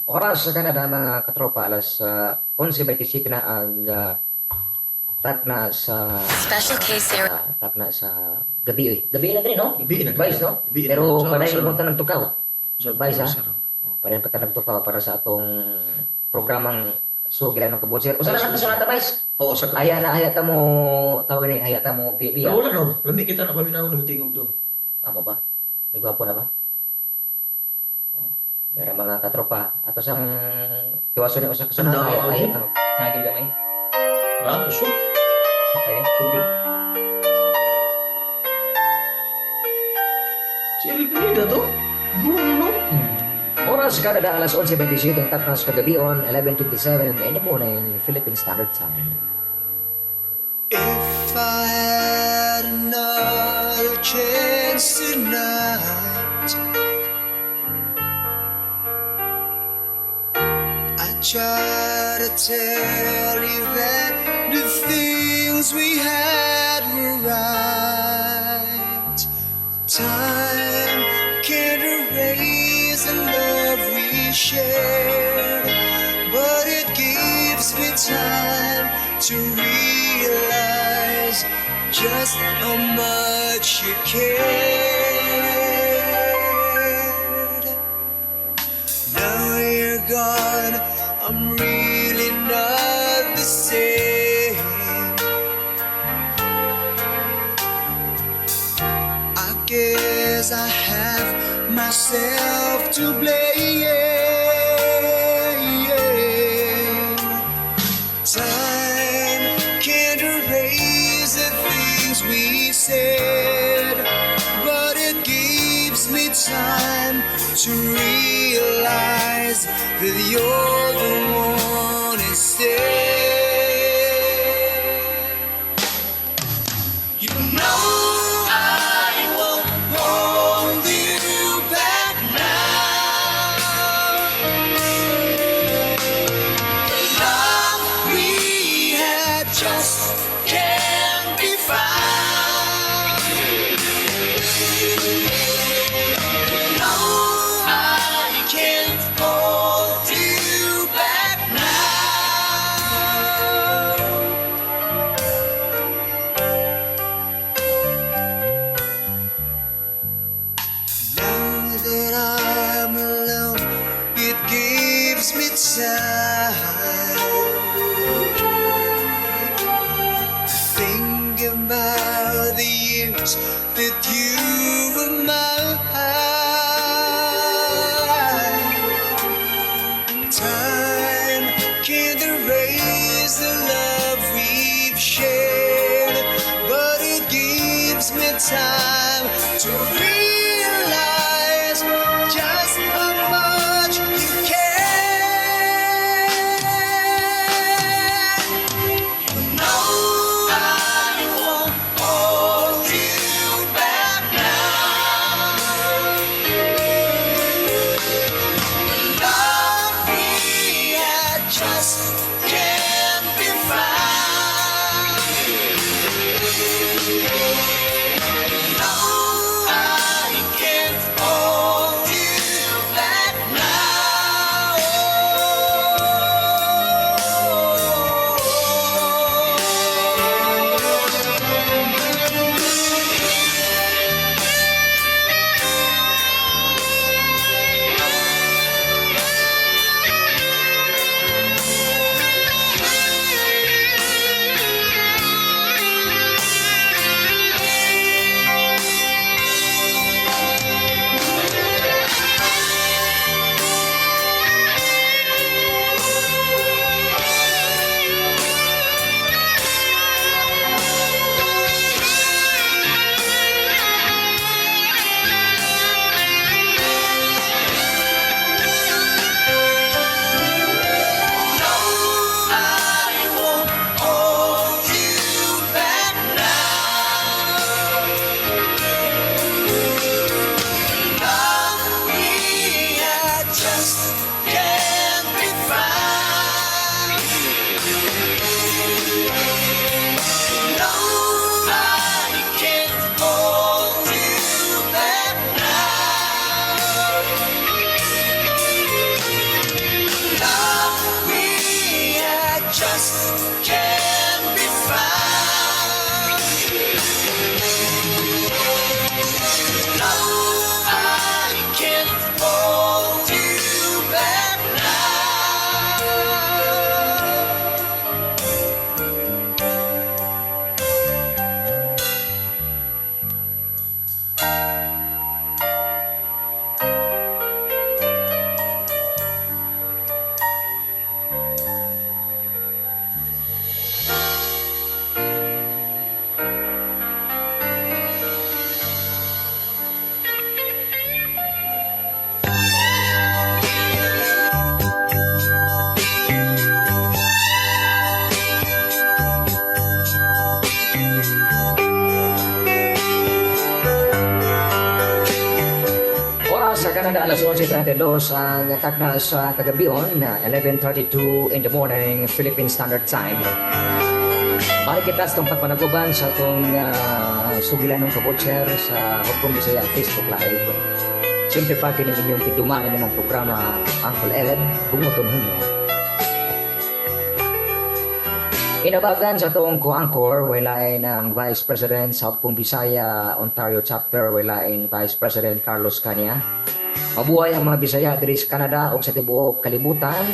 oras sa Canada, mga katropa, alas 11:27 na ang takna sa Special case area. Takna sa gabi eh. Gabi na din, no? Gabi na. Vice, no? Gabi na. Pero padayon Sa- mo tanang tukaw. Vice, ha? sa- Oh, padayon pa tanang tukaw para sa atong programang Sugilan ng Kabutser. Usa na lang sa nata, Vice. Oo, sa Aya na, aya ta mo, tawag ni, aya ta mo, bibi. Pero wala no. Lami kita na paminaw ng tingog do. Amo ba? Nagwapo na ba? Oh. Pero mga katropa, ato sang tiwaso ni usa ka Ano, ay ay okay. ano, nagil gamay. Ha? Usok. Okay. Sugid. Si Eric Pineda to. Gulo. Oras Canada, alas 11:27 ang taknas kagabion, 11:27 in the morning, Philippine Standard Time. If I had another chance tonight, I'd try to tell you that the things we had were right. Time can't erase the love we shared, but it gives me time to realize just how much you cared. Now you're gone, I'm really not the same. I guess I have myself to blame. Time can't erase the things we said, but it gives me time to realize that you're the one instead. You know I won't hold you back now. The love we had just can't be found. You know I can't hold you back now. Realize just how much you care. No, I won't hold you back now. Love we had just can't be found. No, I can't hold you back now. No, I won't hold you back now. Love we had just can't be found. No, I can't hold you back now. Love we had just can't be found. No, I can't hold you back now. Oras sa Canada, alas 11:32 ang takna sa kagabion na 11:32 in the morning, Philippine Standard Time. Balik kita sa itong pagpanaguban sa itong sugilan ng kabutcher sa Hugpong Bisaya Facebook Live. Siyempre pa kining inyong tidumaan ng programa, Uncle Ellen, Bunguton Hunyo. Inabagan sa atong co-anchor, walain ang Vice President sa Hugpong Bisaya, Ontario Chapter, walain Vice President Carlos Cania. Mabuhay ang mga Bisaya diri sa Canada o sa tibuok kalibutan.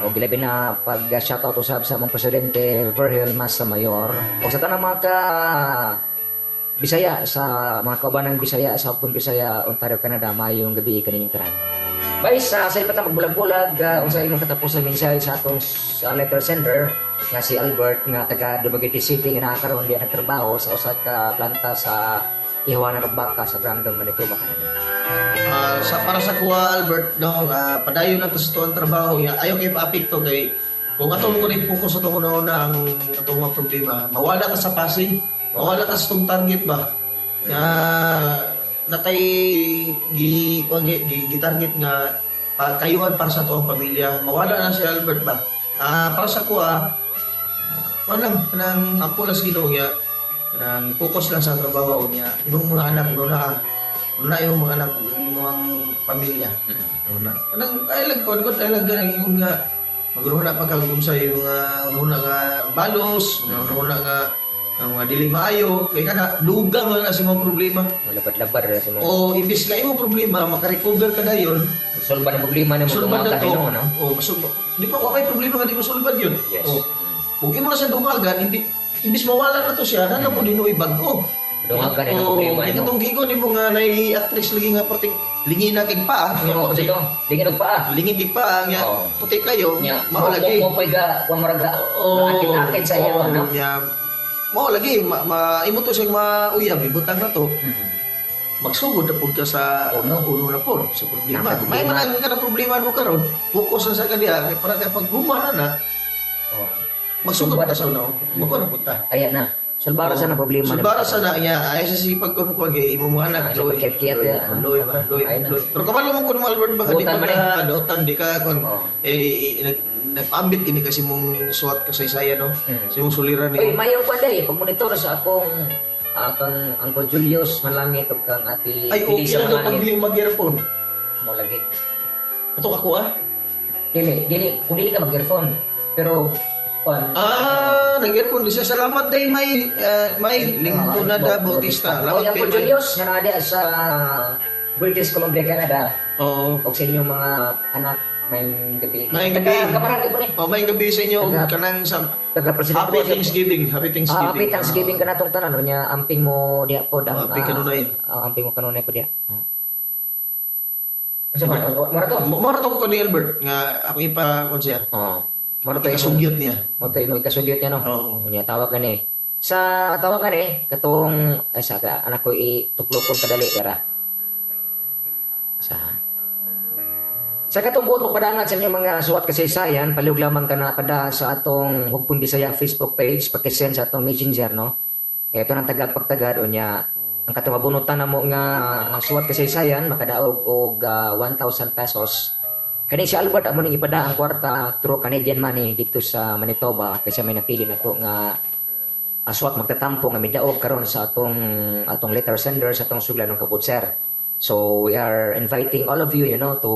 O gilabi na pag shoutout usab sa among Presidente Vergel Mayor. O sa tanang mga ka Bisaya, sa mga kaubanang Bisaya sa Hugpong Bisaya, Ontario, Canada, maayong gabi kaninyong tanan. Vice, sa ipa ta magbulag-bulag, unsa imong katapusan mensahe sa atong letter sender nga si Albert nga taga Dumaguete City nga nakakaroon diya nagtrabaho sa usa ka planta sa ihawanan og baka sa Brandon, Manitoba, Canada? Sa para sa kuha, Albert, no, padayon lang to sa tuwang trabaho niya. Ayaw kay paapekto kay kung atong ko rin focus atong una ang atong mga problema, mawala ka sa passing, mawala ka sa itong target ba na natay gi kuan gi, gi, gi target nga kayuhan para sa tuong pamilya, mawala na si Albert ba. Para sa kuha, kuan lang kanang ampo lang sa Ginoo niya, kanang focus lang sa trabaho niya. Imong mga anak una una imong mga anak, imong pamilya una kanang ay lang kuan ay lang ganang ingon nga magruna pa kag unsa yung una nga balos, una nga ang mga dili maayo kay kana dugang lang na sa mga problema. Labad-labad ra sa mga O imbis nga imong problema makarecover ka dayon. Solba ng problema nimo sulbad na dungagan to. hinuon, no? O masulbad di pa wa kay problema nga di masulbad yun. O kung imo na sa dungagan, hindi imbis mawala na to siya na mo dinuoy bag-o. Dungagan ang Oo, problema kay nimo. katong gigon nimo nga nay actress lagi nga perting lingin na kig paa. Oo, kasi to, lingin og paa. Lingin kig paa nga puti kayo, Nya, mao lagi. Mo po'y ga, wa murag ga, Oo. akit-akit sa iyo, Oo, no? nya. Mao lagi ma imo to siyang mauyab ibutang na to. Magsugod na pud ka sa Uno. Uno na pud sa problema. Nakaproblema. May man ka na problema mo karon, focus na sa kaniya kay para kay pag humana na, magsugod ka sa uno. Magkuan na pud ta. Ayan na. Sulbara sa na problema. Sulbara sa na niya, ay sa sipag ko kuan kay imo mga anak. Ay, sa pagkiyat-kiyat, Loy, ya. loy, loy, Ay, na. loy. Pero kabalo mo kun mo, Albert, baka di Duotan pa man eh. ka duotan di ka kun Oo. eh nagpaambit kini kasi mong suwat kasaysayan, no. Sa imong suliran Uy, ni. mayong pa day, pag-monitor sa akong kang Uncle Julius Malangit ug kang Ate Ay, okay Felisa na to pag Malangit. dili mag-earphone. Mo lagi. Ito ako ah. Dili, dili, kung dili ka mag-earphone. Pero kwan, Ah, nag-earphone di siya. Salamat day may Lingkunada Bautista. Oy, Salamat Uncle kay May. Julius nga naa diha sa British Columbia, Canada. Oo. Og sa inyong mga anak, may gabi. Maayong gabi. Taga kamarangay po ni. Oh, may gabi sa inyo Taga- kanang sa Taga President Happy Rosa. Thanksgiving, Happy Thanksgiving. Ah, happy Thanksgiving ka natong tanan nya amping mo diha pod ang Oh, amping kanunay. Amping mo kanunay po diha. Unsa man? Mora to? Mora to ko ni Albert nga ako ipa kon siya. Oo. Mora to imong Ikasugyot niya. mo to imong ikasugyot niya, no. Oo. Unya tawag ka ni. Sa tawag ka ni katong ay sa ka, anak ko ituklokon kadali dara. Sa katong buot padangat sa inyong mga suwat kasaysayan, palihog lamang ka na pada sa atong Hugpong Bisaya Facebook page, pakisend sa atong Messenger, no? Ito nang tagapagtagad, unya, ang katong mabunutan na mo nga suwat kasaysayan, makadaog og 1,000 pesos. Kani si Albert, amo ning ipada ang kwarta through Canadian money dito sa Manitoba kasi may napili na to nga aswat magtatampo nga midaog karon sa atong atong letter sender sa atong suglan ng kabutser. So we are inviting all of you, to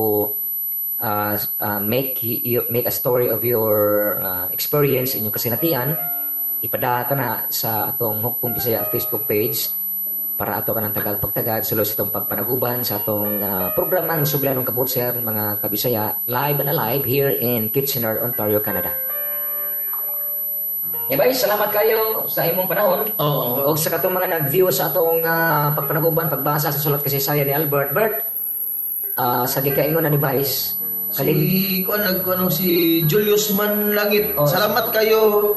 make a story of your experience inyong kasinatian. Ipada ka na sa atong Hukpong Bisaya Facebook page para ato ka ng tagal pagtagad sulod sa itong pagpanaguban sa atong programang Suglan ng Kabutser, mga kabisaya, live and alive here in Kitchener, Ontario, Canada. Yeah, bye. Salamat kayo sa imong panahon. Oo. O sa katong mga nag-view sa atong pagpanaguban, pagbasa sa sulat kasaysayan ni Albert. Bert, sa gikaingon na ni Vice, kalim Si kuan nagkuan si Julius Manlangit. Oh, Salamat kayo.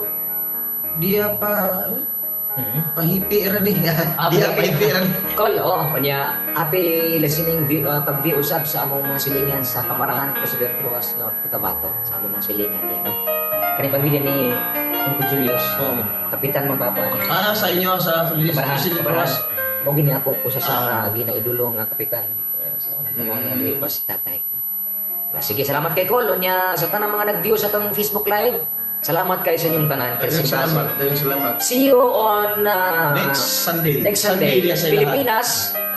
Dia pa pahipi ra ni. Ah, Dia pahipi ra ni. Call, oh, kanya happy listening view, pag-view usab sa among mga silingan sa Kamarahan, President Roas, North Cotabato, sa among mga silingan niya, no? Kani pamilya ni Uncle Julius, Oo. kapitan mga papa ni. Ah, sa inyo sa Kamarahan, President Kamarahan. Roas. Mo gini ako usa sa ginaidolo nga kapitan. So, mm. si tatay. Na, sige, salamat kay Col. Unya, sa tanang mga nag-view sa atong Facebook Live, salamat kayo sa inyong tanan. Daghang salamat, daghang salamat. See you on Next Sunday. Next Sunday. Sunday diya sa ilaha. Pilipinas,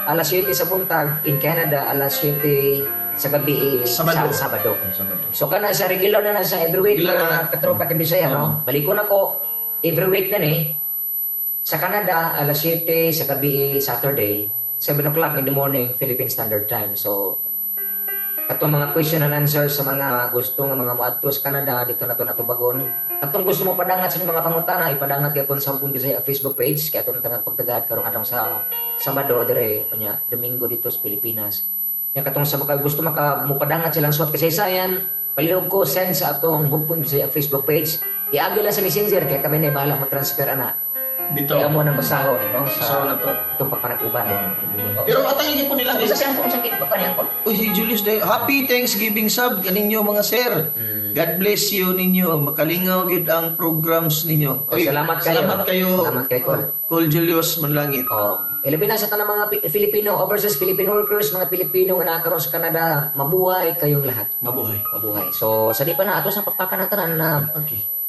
alas 7 sa buntag. In Canada, alas 7 sa gabi. Sabado. Sa Sabado. Sabado. So kana sa regular na na sa every week Regular na mga na. katropa kay Bisaya, no? Balikon ako every week na ni. Sa Canada, alas 7 sa gabi Saturday, 7 o'clock in the morning Philippine Standard Time. So katong mga question and answer sa mga gusto nga mga moadto sa Canada dito na to natubagon. Katong gusto mo padangat sa inyong mga pangutana, ipadangat gyapon sa Hugpong Bisaya Facebook page kay atong tanang pagtagad karong adlaw sa Sabado dire unya Domingo dito sa Pilipinas. Nya katong sa maka gusto maka mopadangat silang suwat kasaysayan, palihog ko send sa atong Hugpong Bisaya Facebook page. Iagi lang sa Messenger kay kami na bahala mo transfer ana. Bitaw. Kaya mo nang basahon, no, Sa sa na to. itong pagpanaguban. Pero atangin po nila. Isa siyang kung sakit pa kaniyang ko. Uy, si Julius Day, Happy Thanksgiving sab kaninyo mga sir. God bless you ninyo. Makalingaw gyud ang programs ninyo. Oy, salamat kayo. Salamat kayo. Salamat kay Col. Col Julius Manlangit. Oh, ilabi na sa tanang mga Filipino, overseas Filipino workers, mga Pilipino nga nakaroon sa Canada, mabuhay kayong lahat. Mabuhay. Mabuhay. So, sa di pa na ato sa pakpakan na tanan na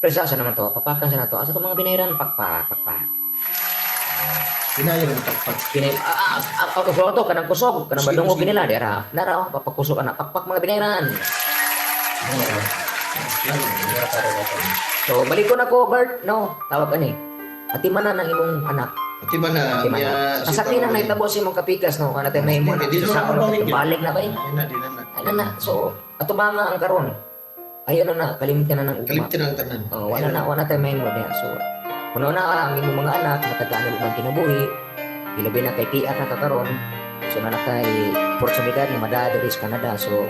presa sa naman to, pakpakan sa na to. Asa to mga binayran pakpak, pakpak. Pinayo ng pakpak. Pinay ah, to kanang kusog, kanang Sige, badungog sige. nila dira. Nara oh, papakusog ana, pakpak mga binayran. So, balik ko na ko, Bert, no? Tawag ani. Ati man na ng imong anak. Ati ba na? Ati man na. Asakti nang nahitabo sa imong kapikas, no? Kana tayo may mo na. Di na Sa makabalik yun. balik na ba eh? Di na, di na na. Ano na, so, ato ba nga ang karon? Ay, ano na, kalimtan na ng ugma. Kalimtan ang tanan. Oh, wala na tayo may mo niya. So, kuno na ang imong mga anak, matagaan na lumang kinabuhi, ilabi na kay PR na kakaron, so na na kay oportunidad nga madaa diri sa Canada. So,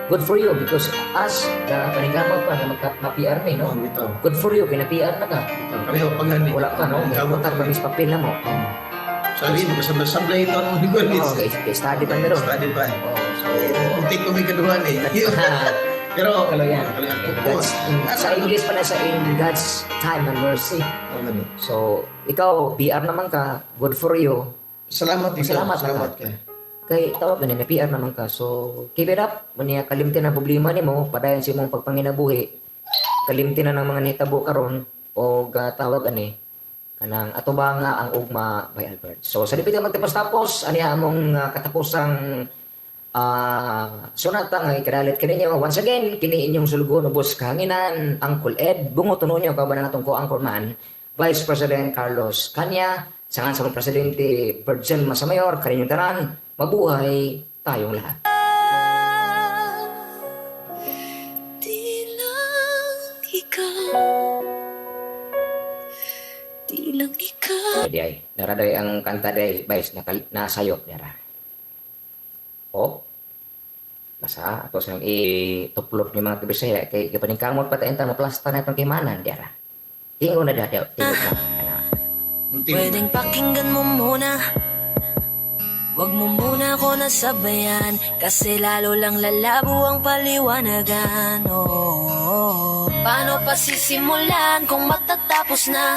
good for you because us, na paningkamot pa na ma-PR mi, no? Oh, bitaw. Good for you, kay na PR na ka. Bitaw. Kami ho, paghani. Wala ka, no? Kamot Kontak kami. pa mis papel na mo. Sorry, magkasablay-sablay ito ang mga Oh, okay, study pa meron. Study pa. Oh, so Muntik ko may kaduhan eh. Pero, Kaluyan. Kaluyan. God's, sa English pa na sa in God's time and mercy. Oh, ganun. So, ikaw, PR naman ka, good for you. Salamat ikaw. Salamat, Salamat ka. Kay tawag gani na PR naman ka. So, keep it up. Unya kalimti na problema nimo, padayon sa imong pagpanginabuhi. Kalimti na ng mga nahitabo karon o tawag ani kanang atubanga nga ang ugma by Albert. So, sa dipit ka magtapos-tapos, ani among katapusang sonata nga ikadalit kaninyo. Once again, kini inyong sulugoon ubos kahanginan, Uncle Ed, bungo tunonyo kauban ang atong co-anchorman, Vice President Carlos Canya, sangan sa akong Presidente Virgil Masamayor, kaninyong tanan, mabuhay tayong lahat. Di lang ikaw, di lang ikaw. Di ay, naraday ang kanta day, Vice, nasayop, dara. O, basta ako sa ituplok ni mga kabisaya, kay kapaningkamot pa tayo maplasta na itong kimanan, dara. Tingo na dada, tingo na. Ana. Muntik. Pwedeng pakinggan mo muna. Wag mo muna ako nasabayan, kasi lalo lang lalabo ang paliwanagan, oh. Paano pa sisimulan kung matatapos na?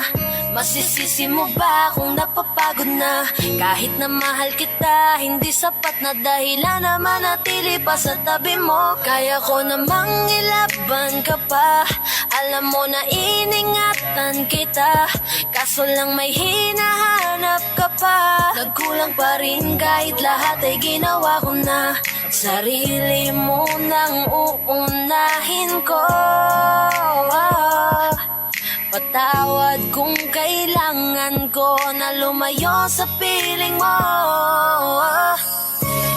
Masisisi mo ba kung napapagod na? Kahit na mahal kita, hindi sapat na dahilan na manatili pa sa tabi mo. Kaya ko namang ilaban ka pa. Alam mo na iningatan kita, kaso lang may hinahanap ka pa. Nagkulang pa rin kahit lahat ay ginawa ko na. Sarili mo nang uunahin ko. Patawad kung kailangan ko na lumayo sa piling mo.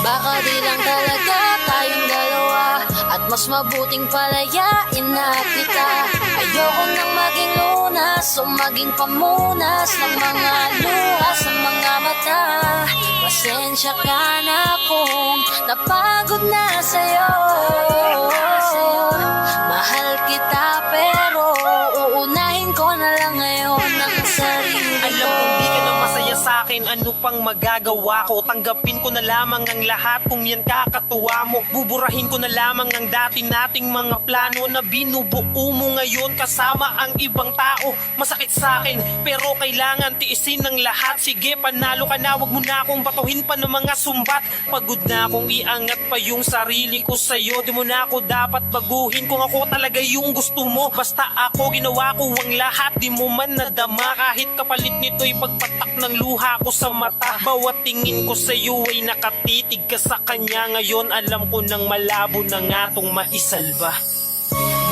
Baka di lang talaga tayong dalawa, at mas mabuting palayain na kita. Ayoko nang maging lunas o maging pamunas ng mga luha sa mga mata. Pasensya ka na kung napagod na sa'yo. Mahal kita pero uunahin ko na lang ngayon ang sarili ko. Alam kong di ka na masaya sa akin, ano pang magagawa ko? Tanggapin ko na lamang ang lahat kung yan kakatuwa mo. Buburahin ko na lamang ang dati nating mga plano na binubuo mo ngayon kasama ang ibang tao. Masakit sa akin, pero kailangan tiisin ng lahat. Sige, panalo ka na, wag mo na akong batuhin pa ng mga sumbat. Pagod na akong iangat pa yung sarili ko sa'yo. Di mo na ako dapat baguhin kung ako talaga yung gusto mo. Basta ako, ginawa ko ang lahat, di mo man nadama. Kahit kapalit nito'y pagpatak ng luha ko sa mata. Bawat tingin ko sa'yo ay nakatitig ka sa kanya. Ngayon alam ko nang malabo na nga tong maisalba.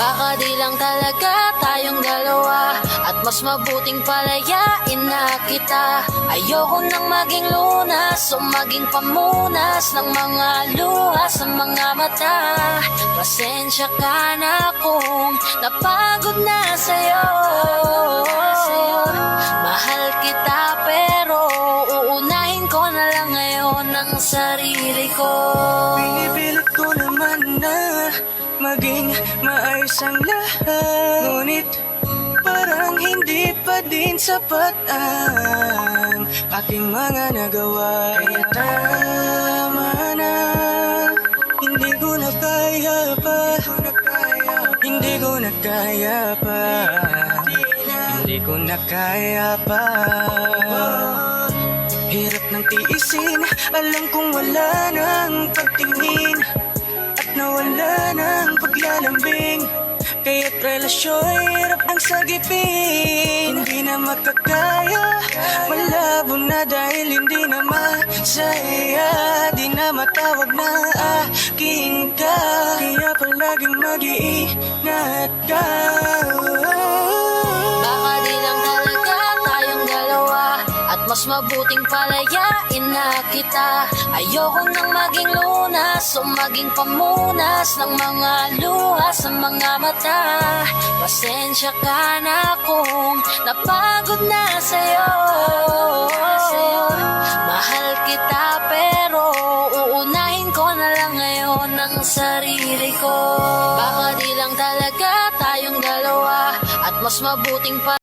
Baka di lang talaga tayong dalawa, at mas mabuting palayain na kita. Ayoko nang maging lunas o maging pamunas ng mga luha sa mga mata. Pasensya ka na kung napagod na sa'yo. Mahal kita pero uunahin ko na lang ngayon ang sarili ko. Pinipilit ko naman na maging maayos ang lahat, ngunit parang hindi pa din sapat ang aking mga nagawa. Kaya tama na, hindi ko na kaya pa. Hindi ko na kaya pa. Hindi ko na kaya pa. Hirap ng tiisin, alam kong wala nang pagtingin at nawala ng paglalambing. Kaya't relasyon, hirap ng sagipin. Hindi na makakaya, malabo na dahil hindi na masaya. Di na matawag na akin ka, kaya palaging mag-iingat ka. Baka di lang talaga tayong dalawa, at mas mabuting palayain na kita. Ayoko nang maging lunas o maging pamunas ng mga luha sa mga mata. Pasensya ka na kung napagod na sa'yo. Mahal kita pero uunahin ko na lang ngayon ang sarili ko. Baka di lang talaga tayong dalawa, at mas mabuting pa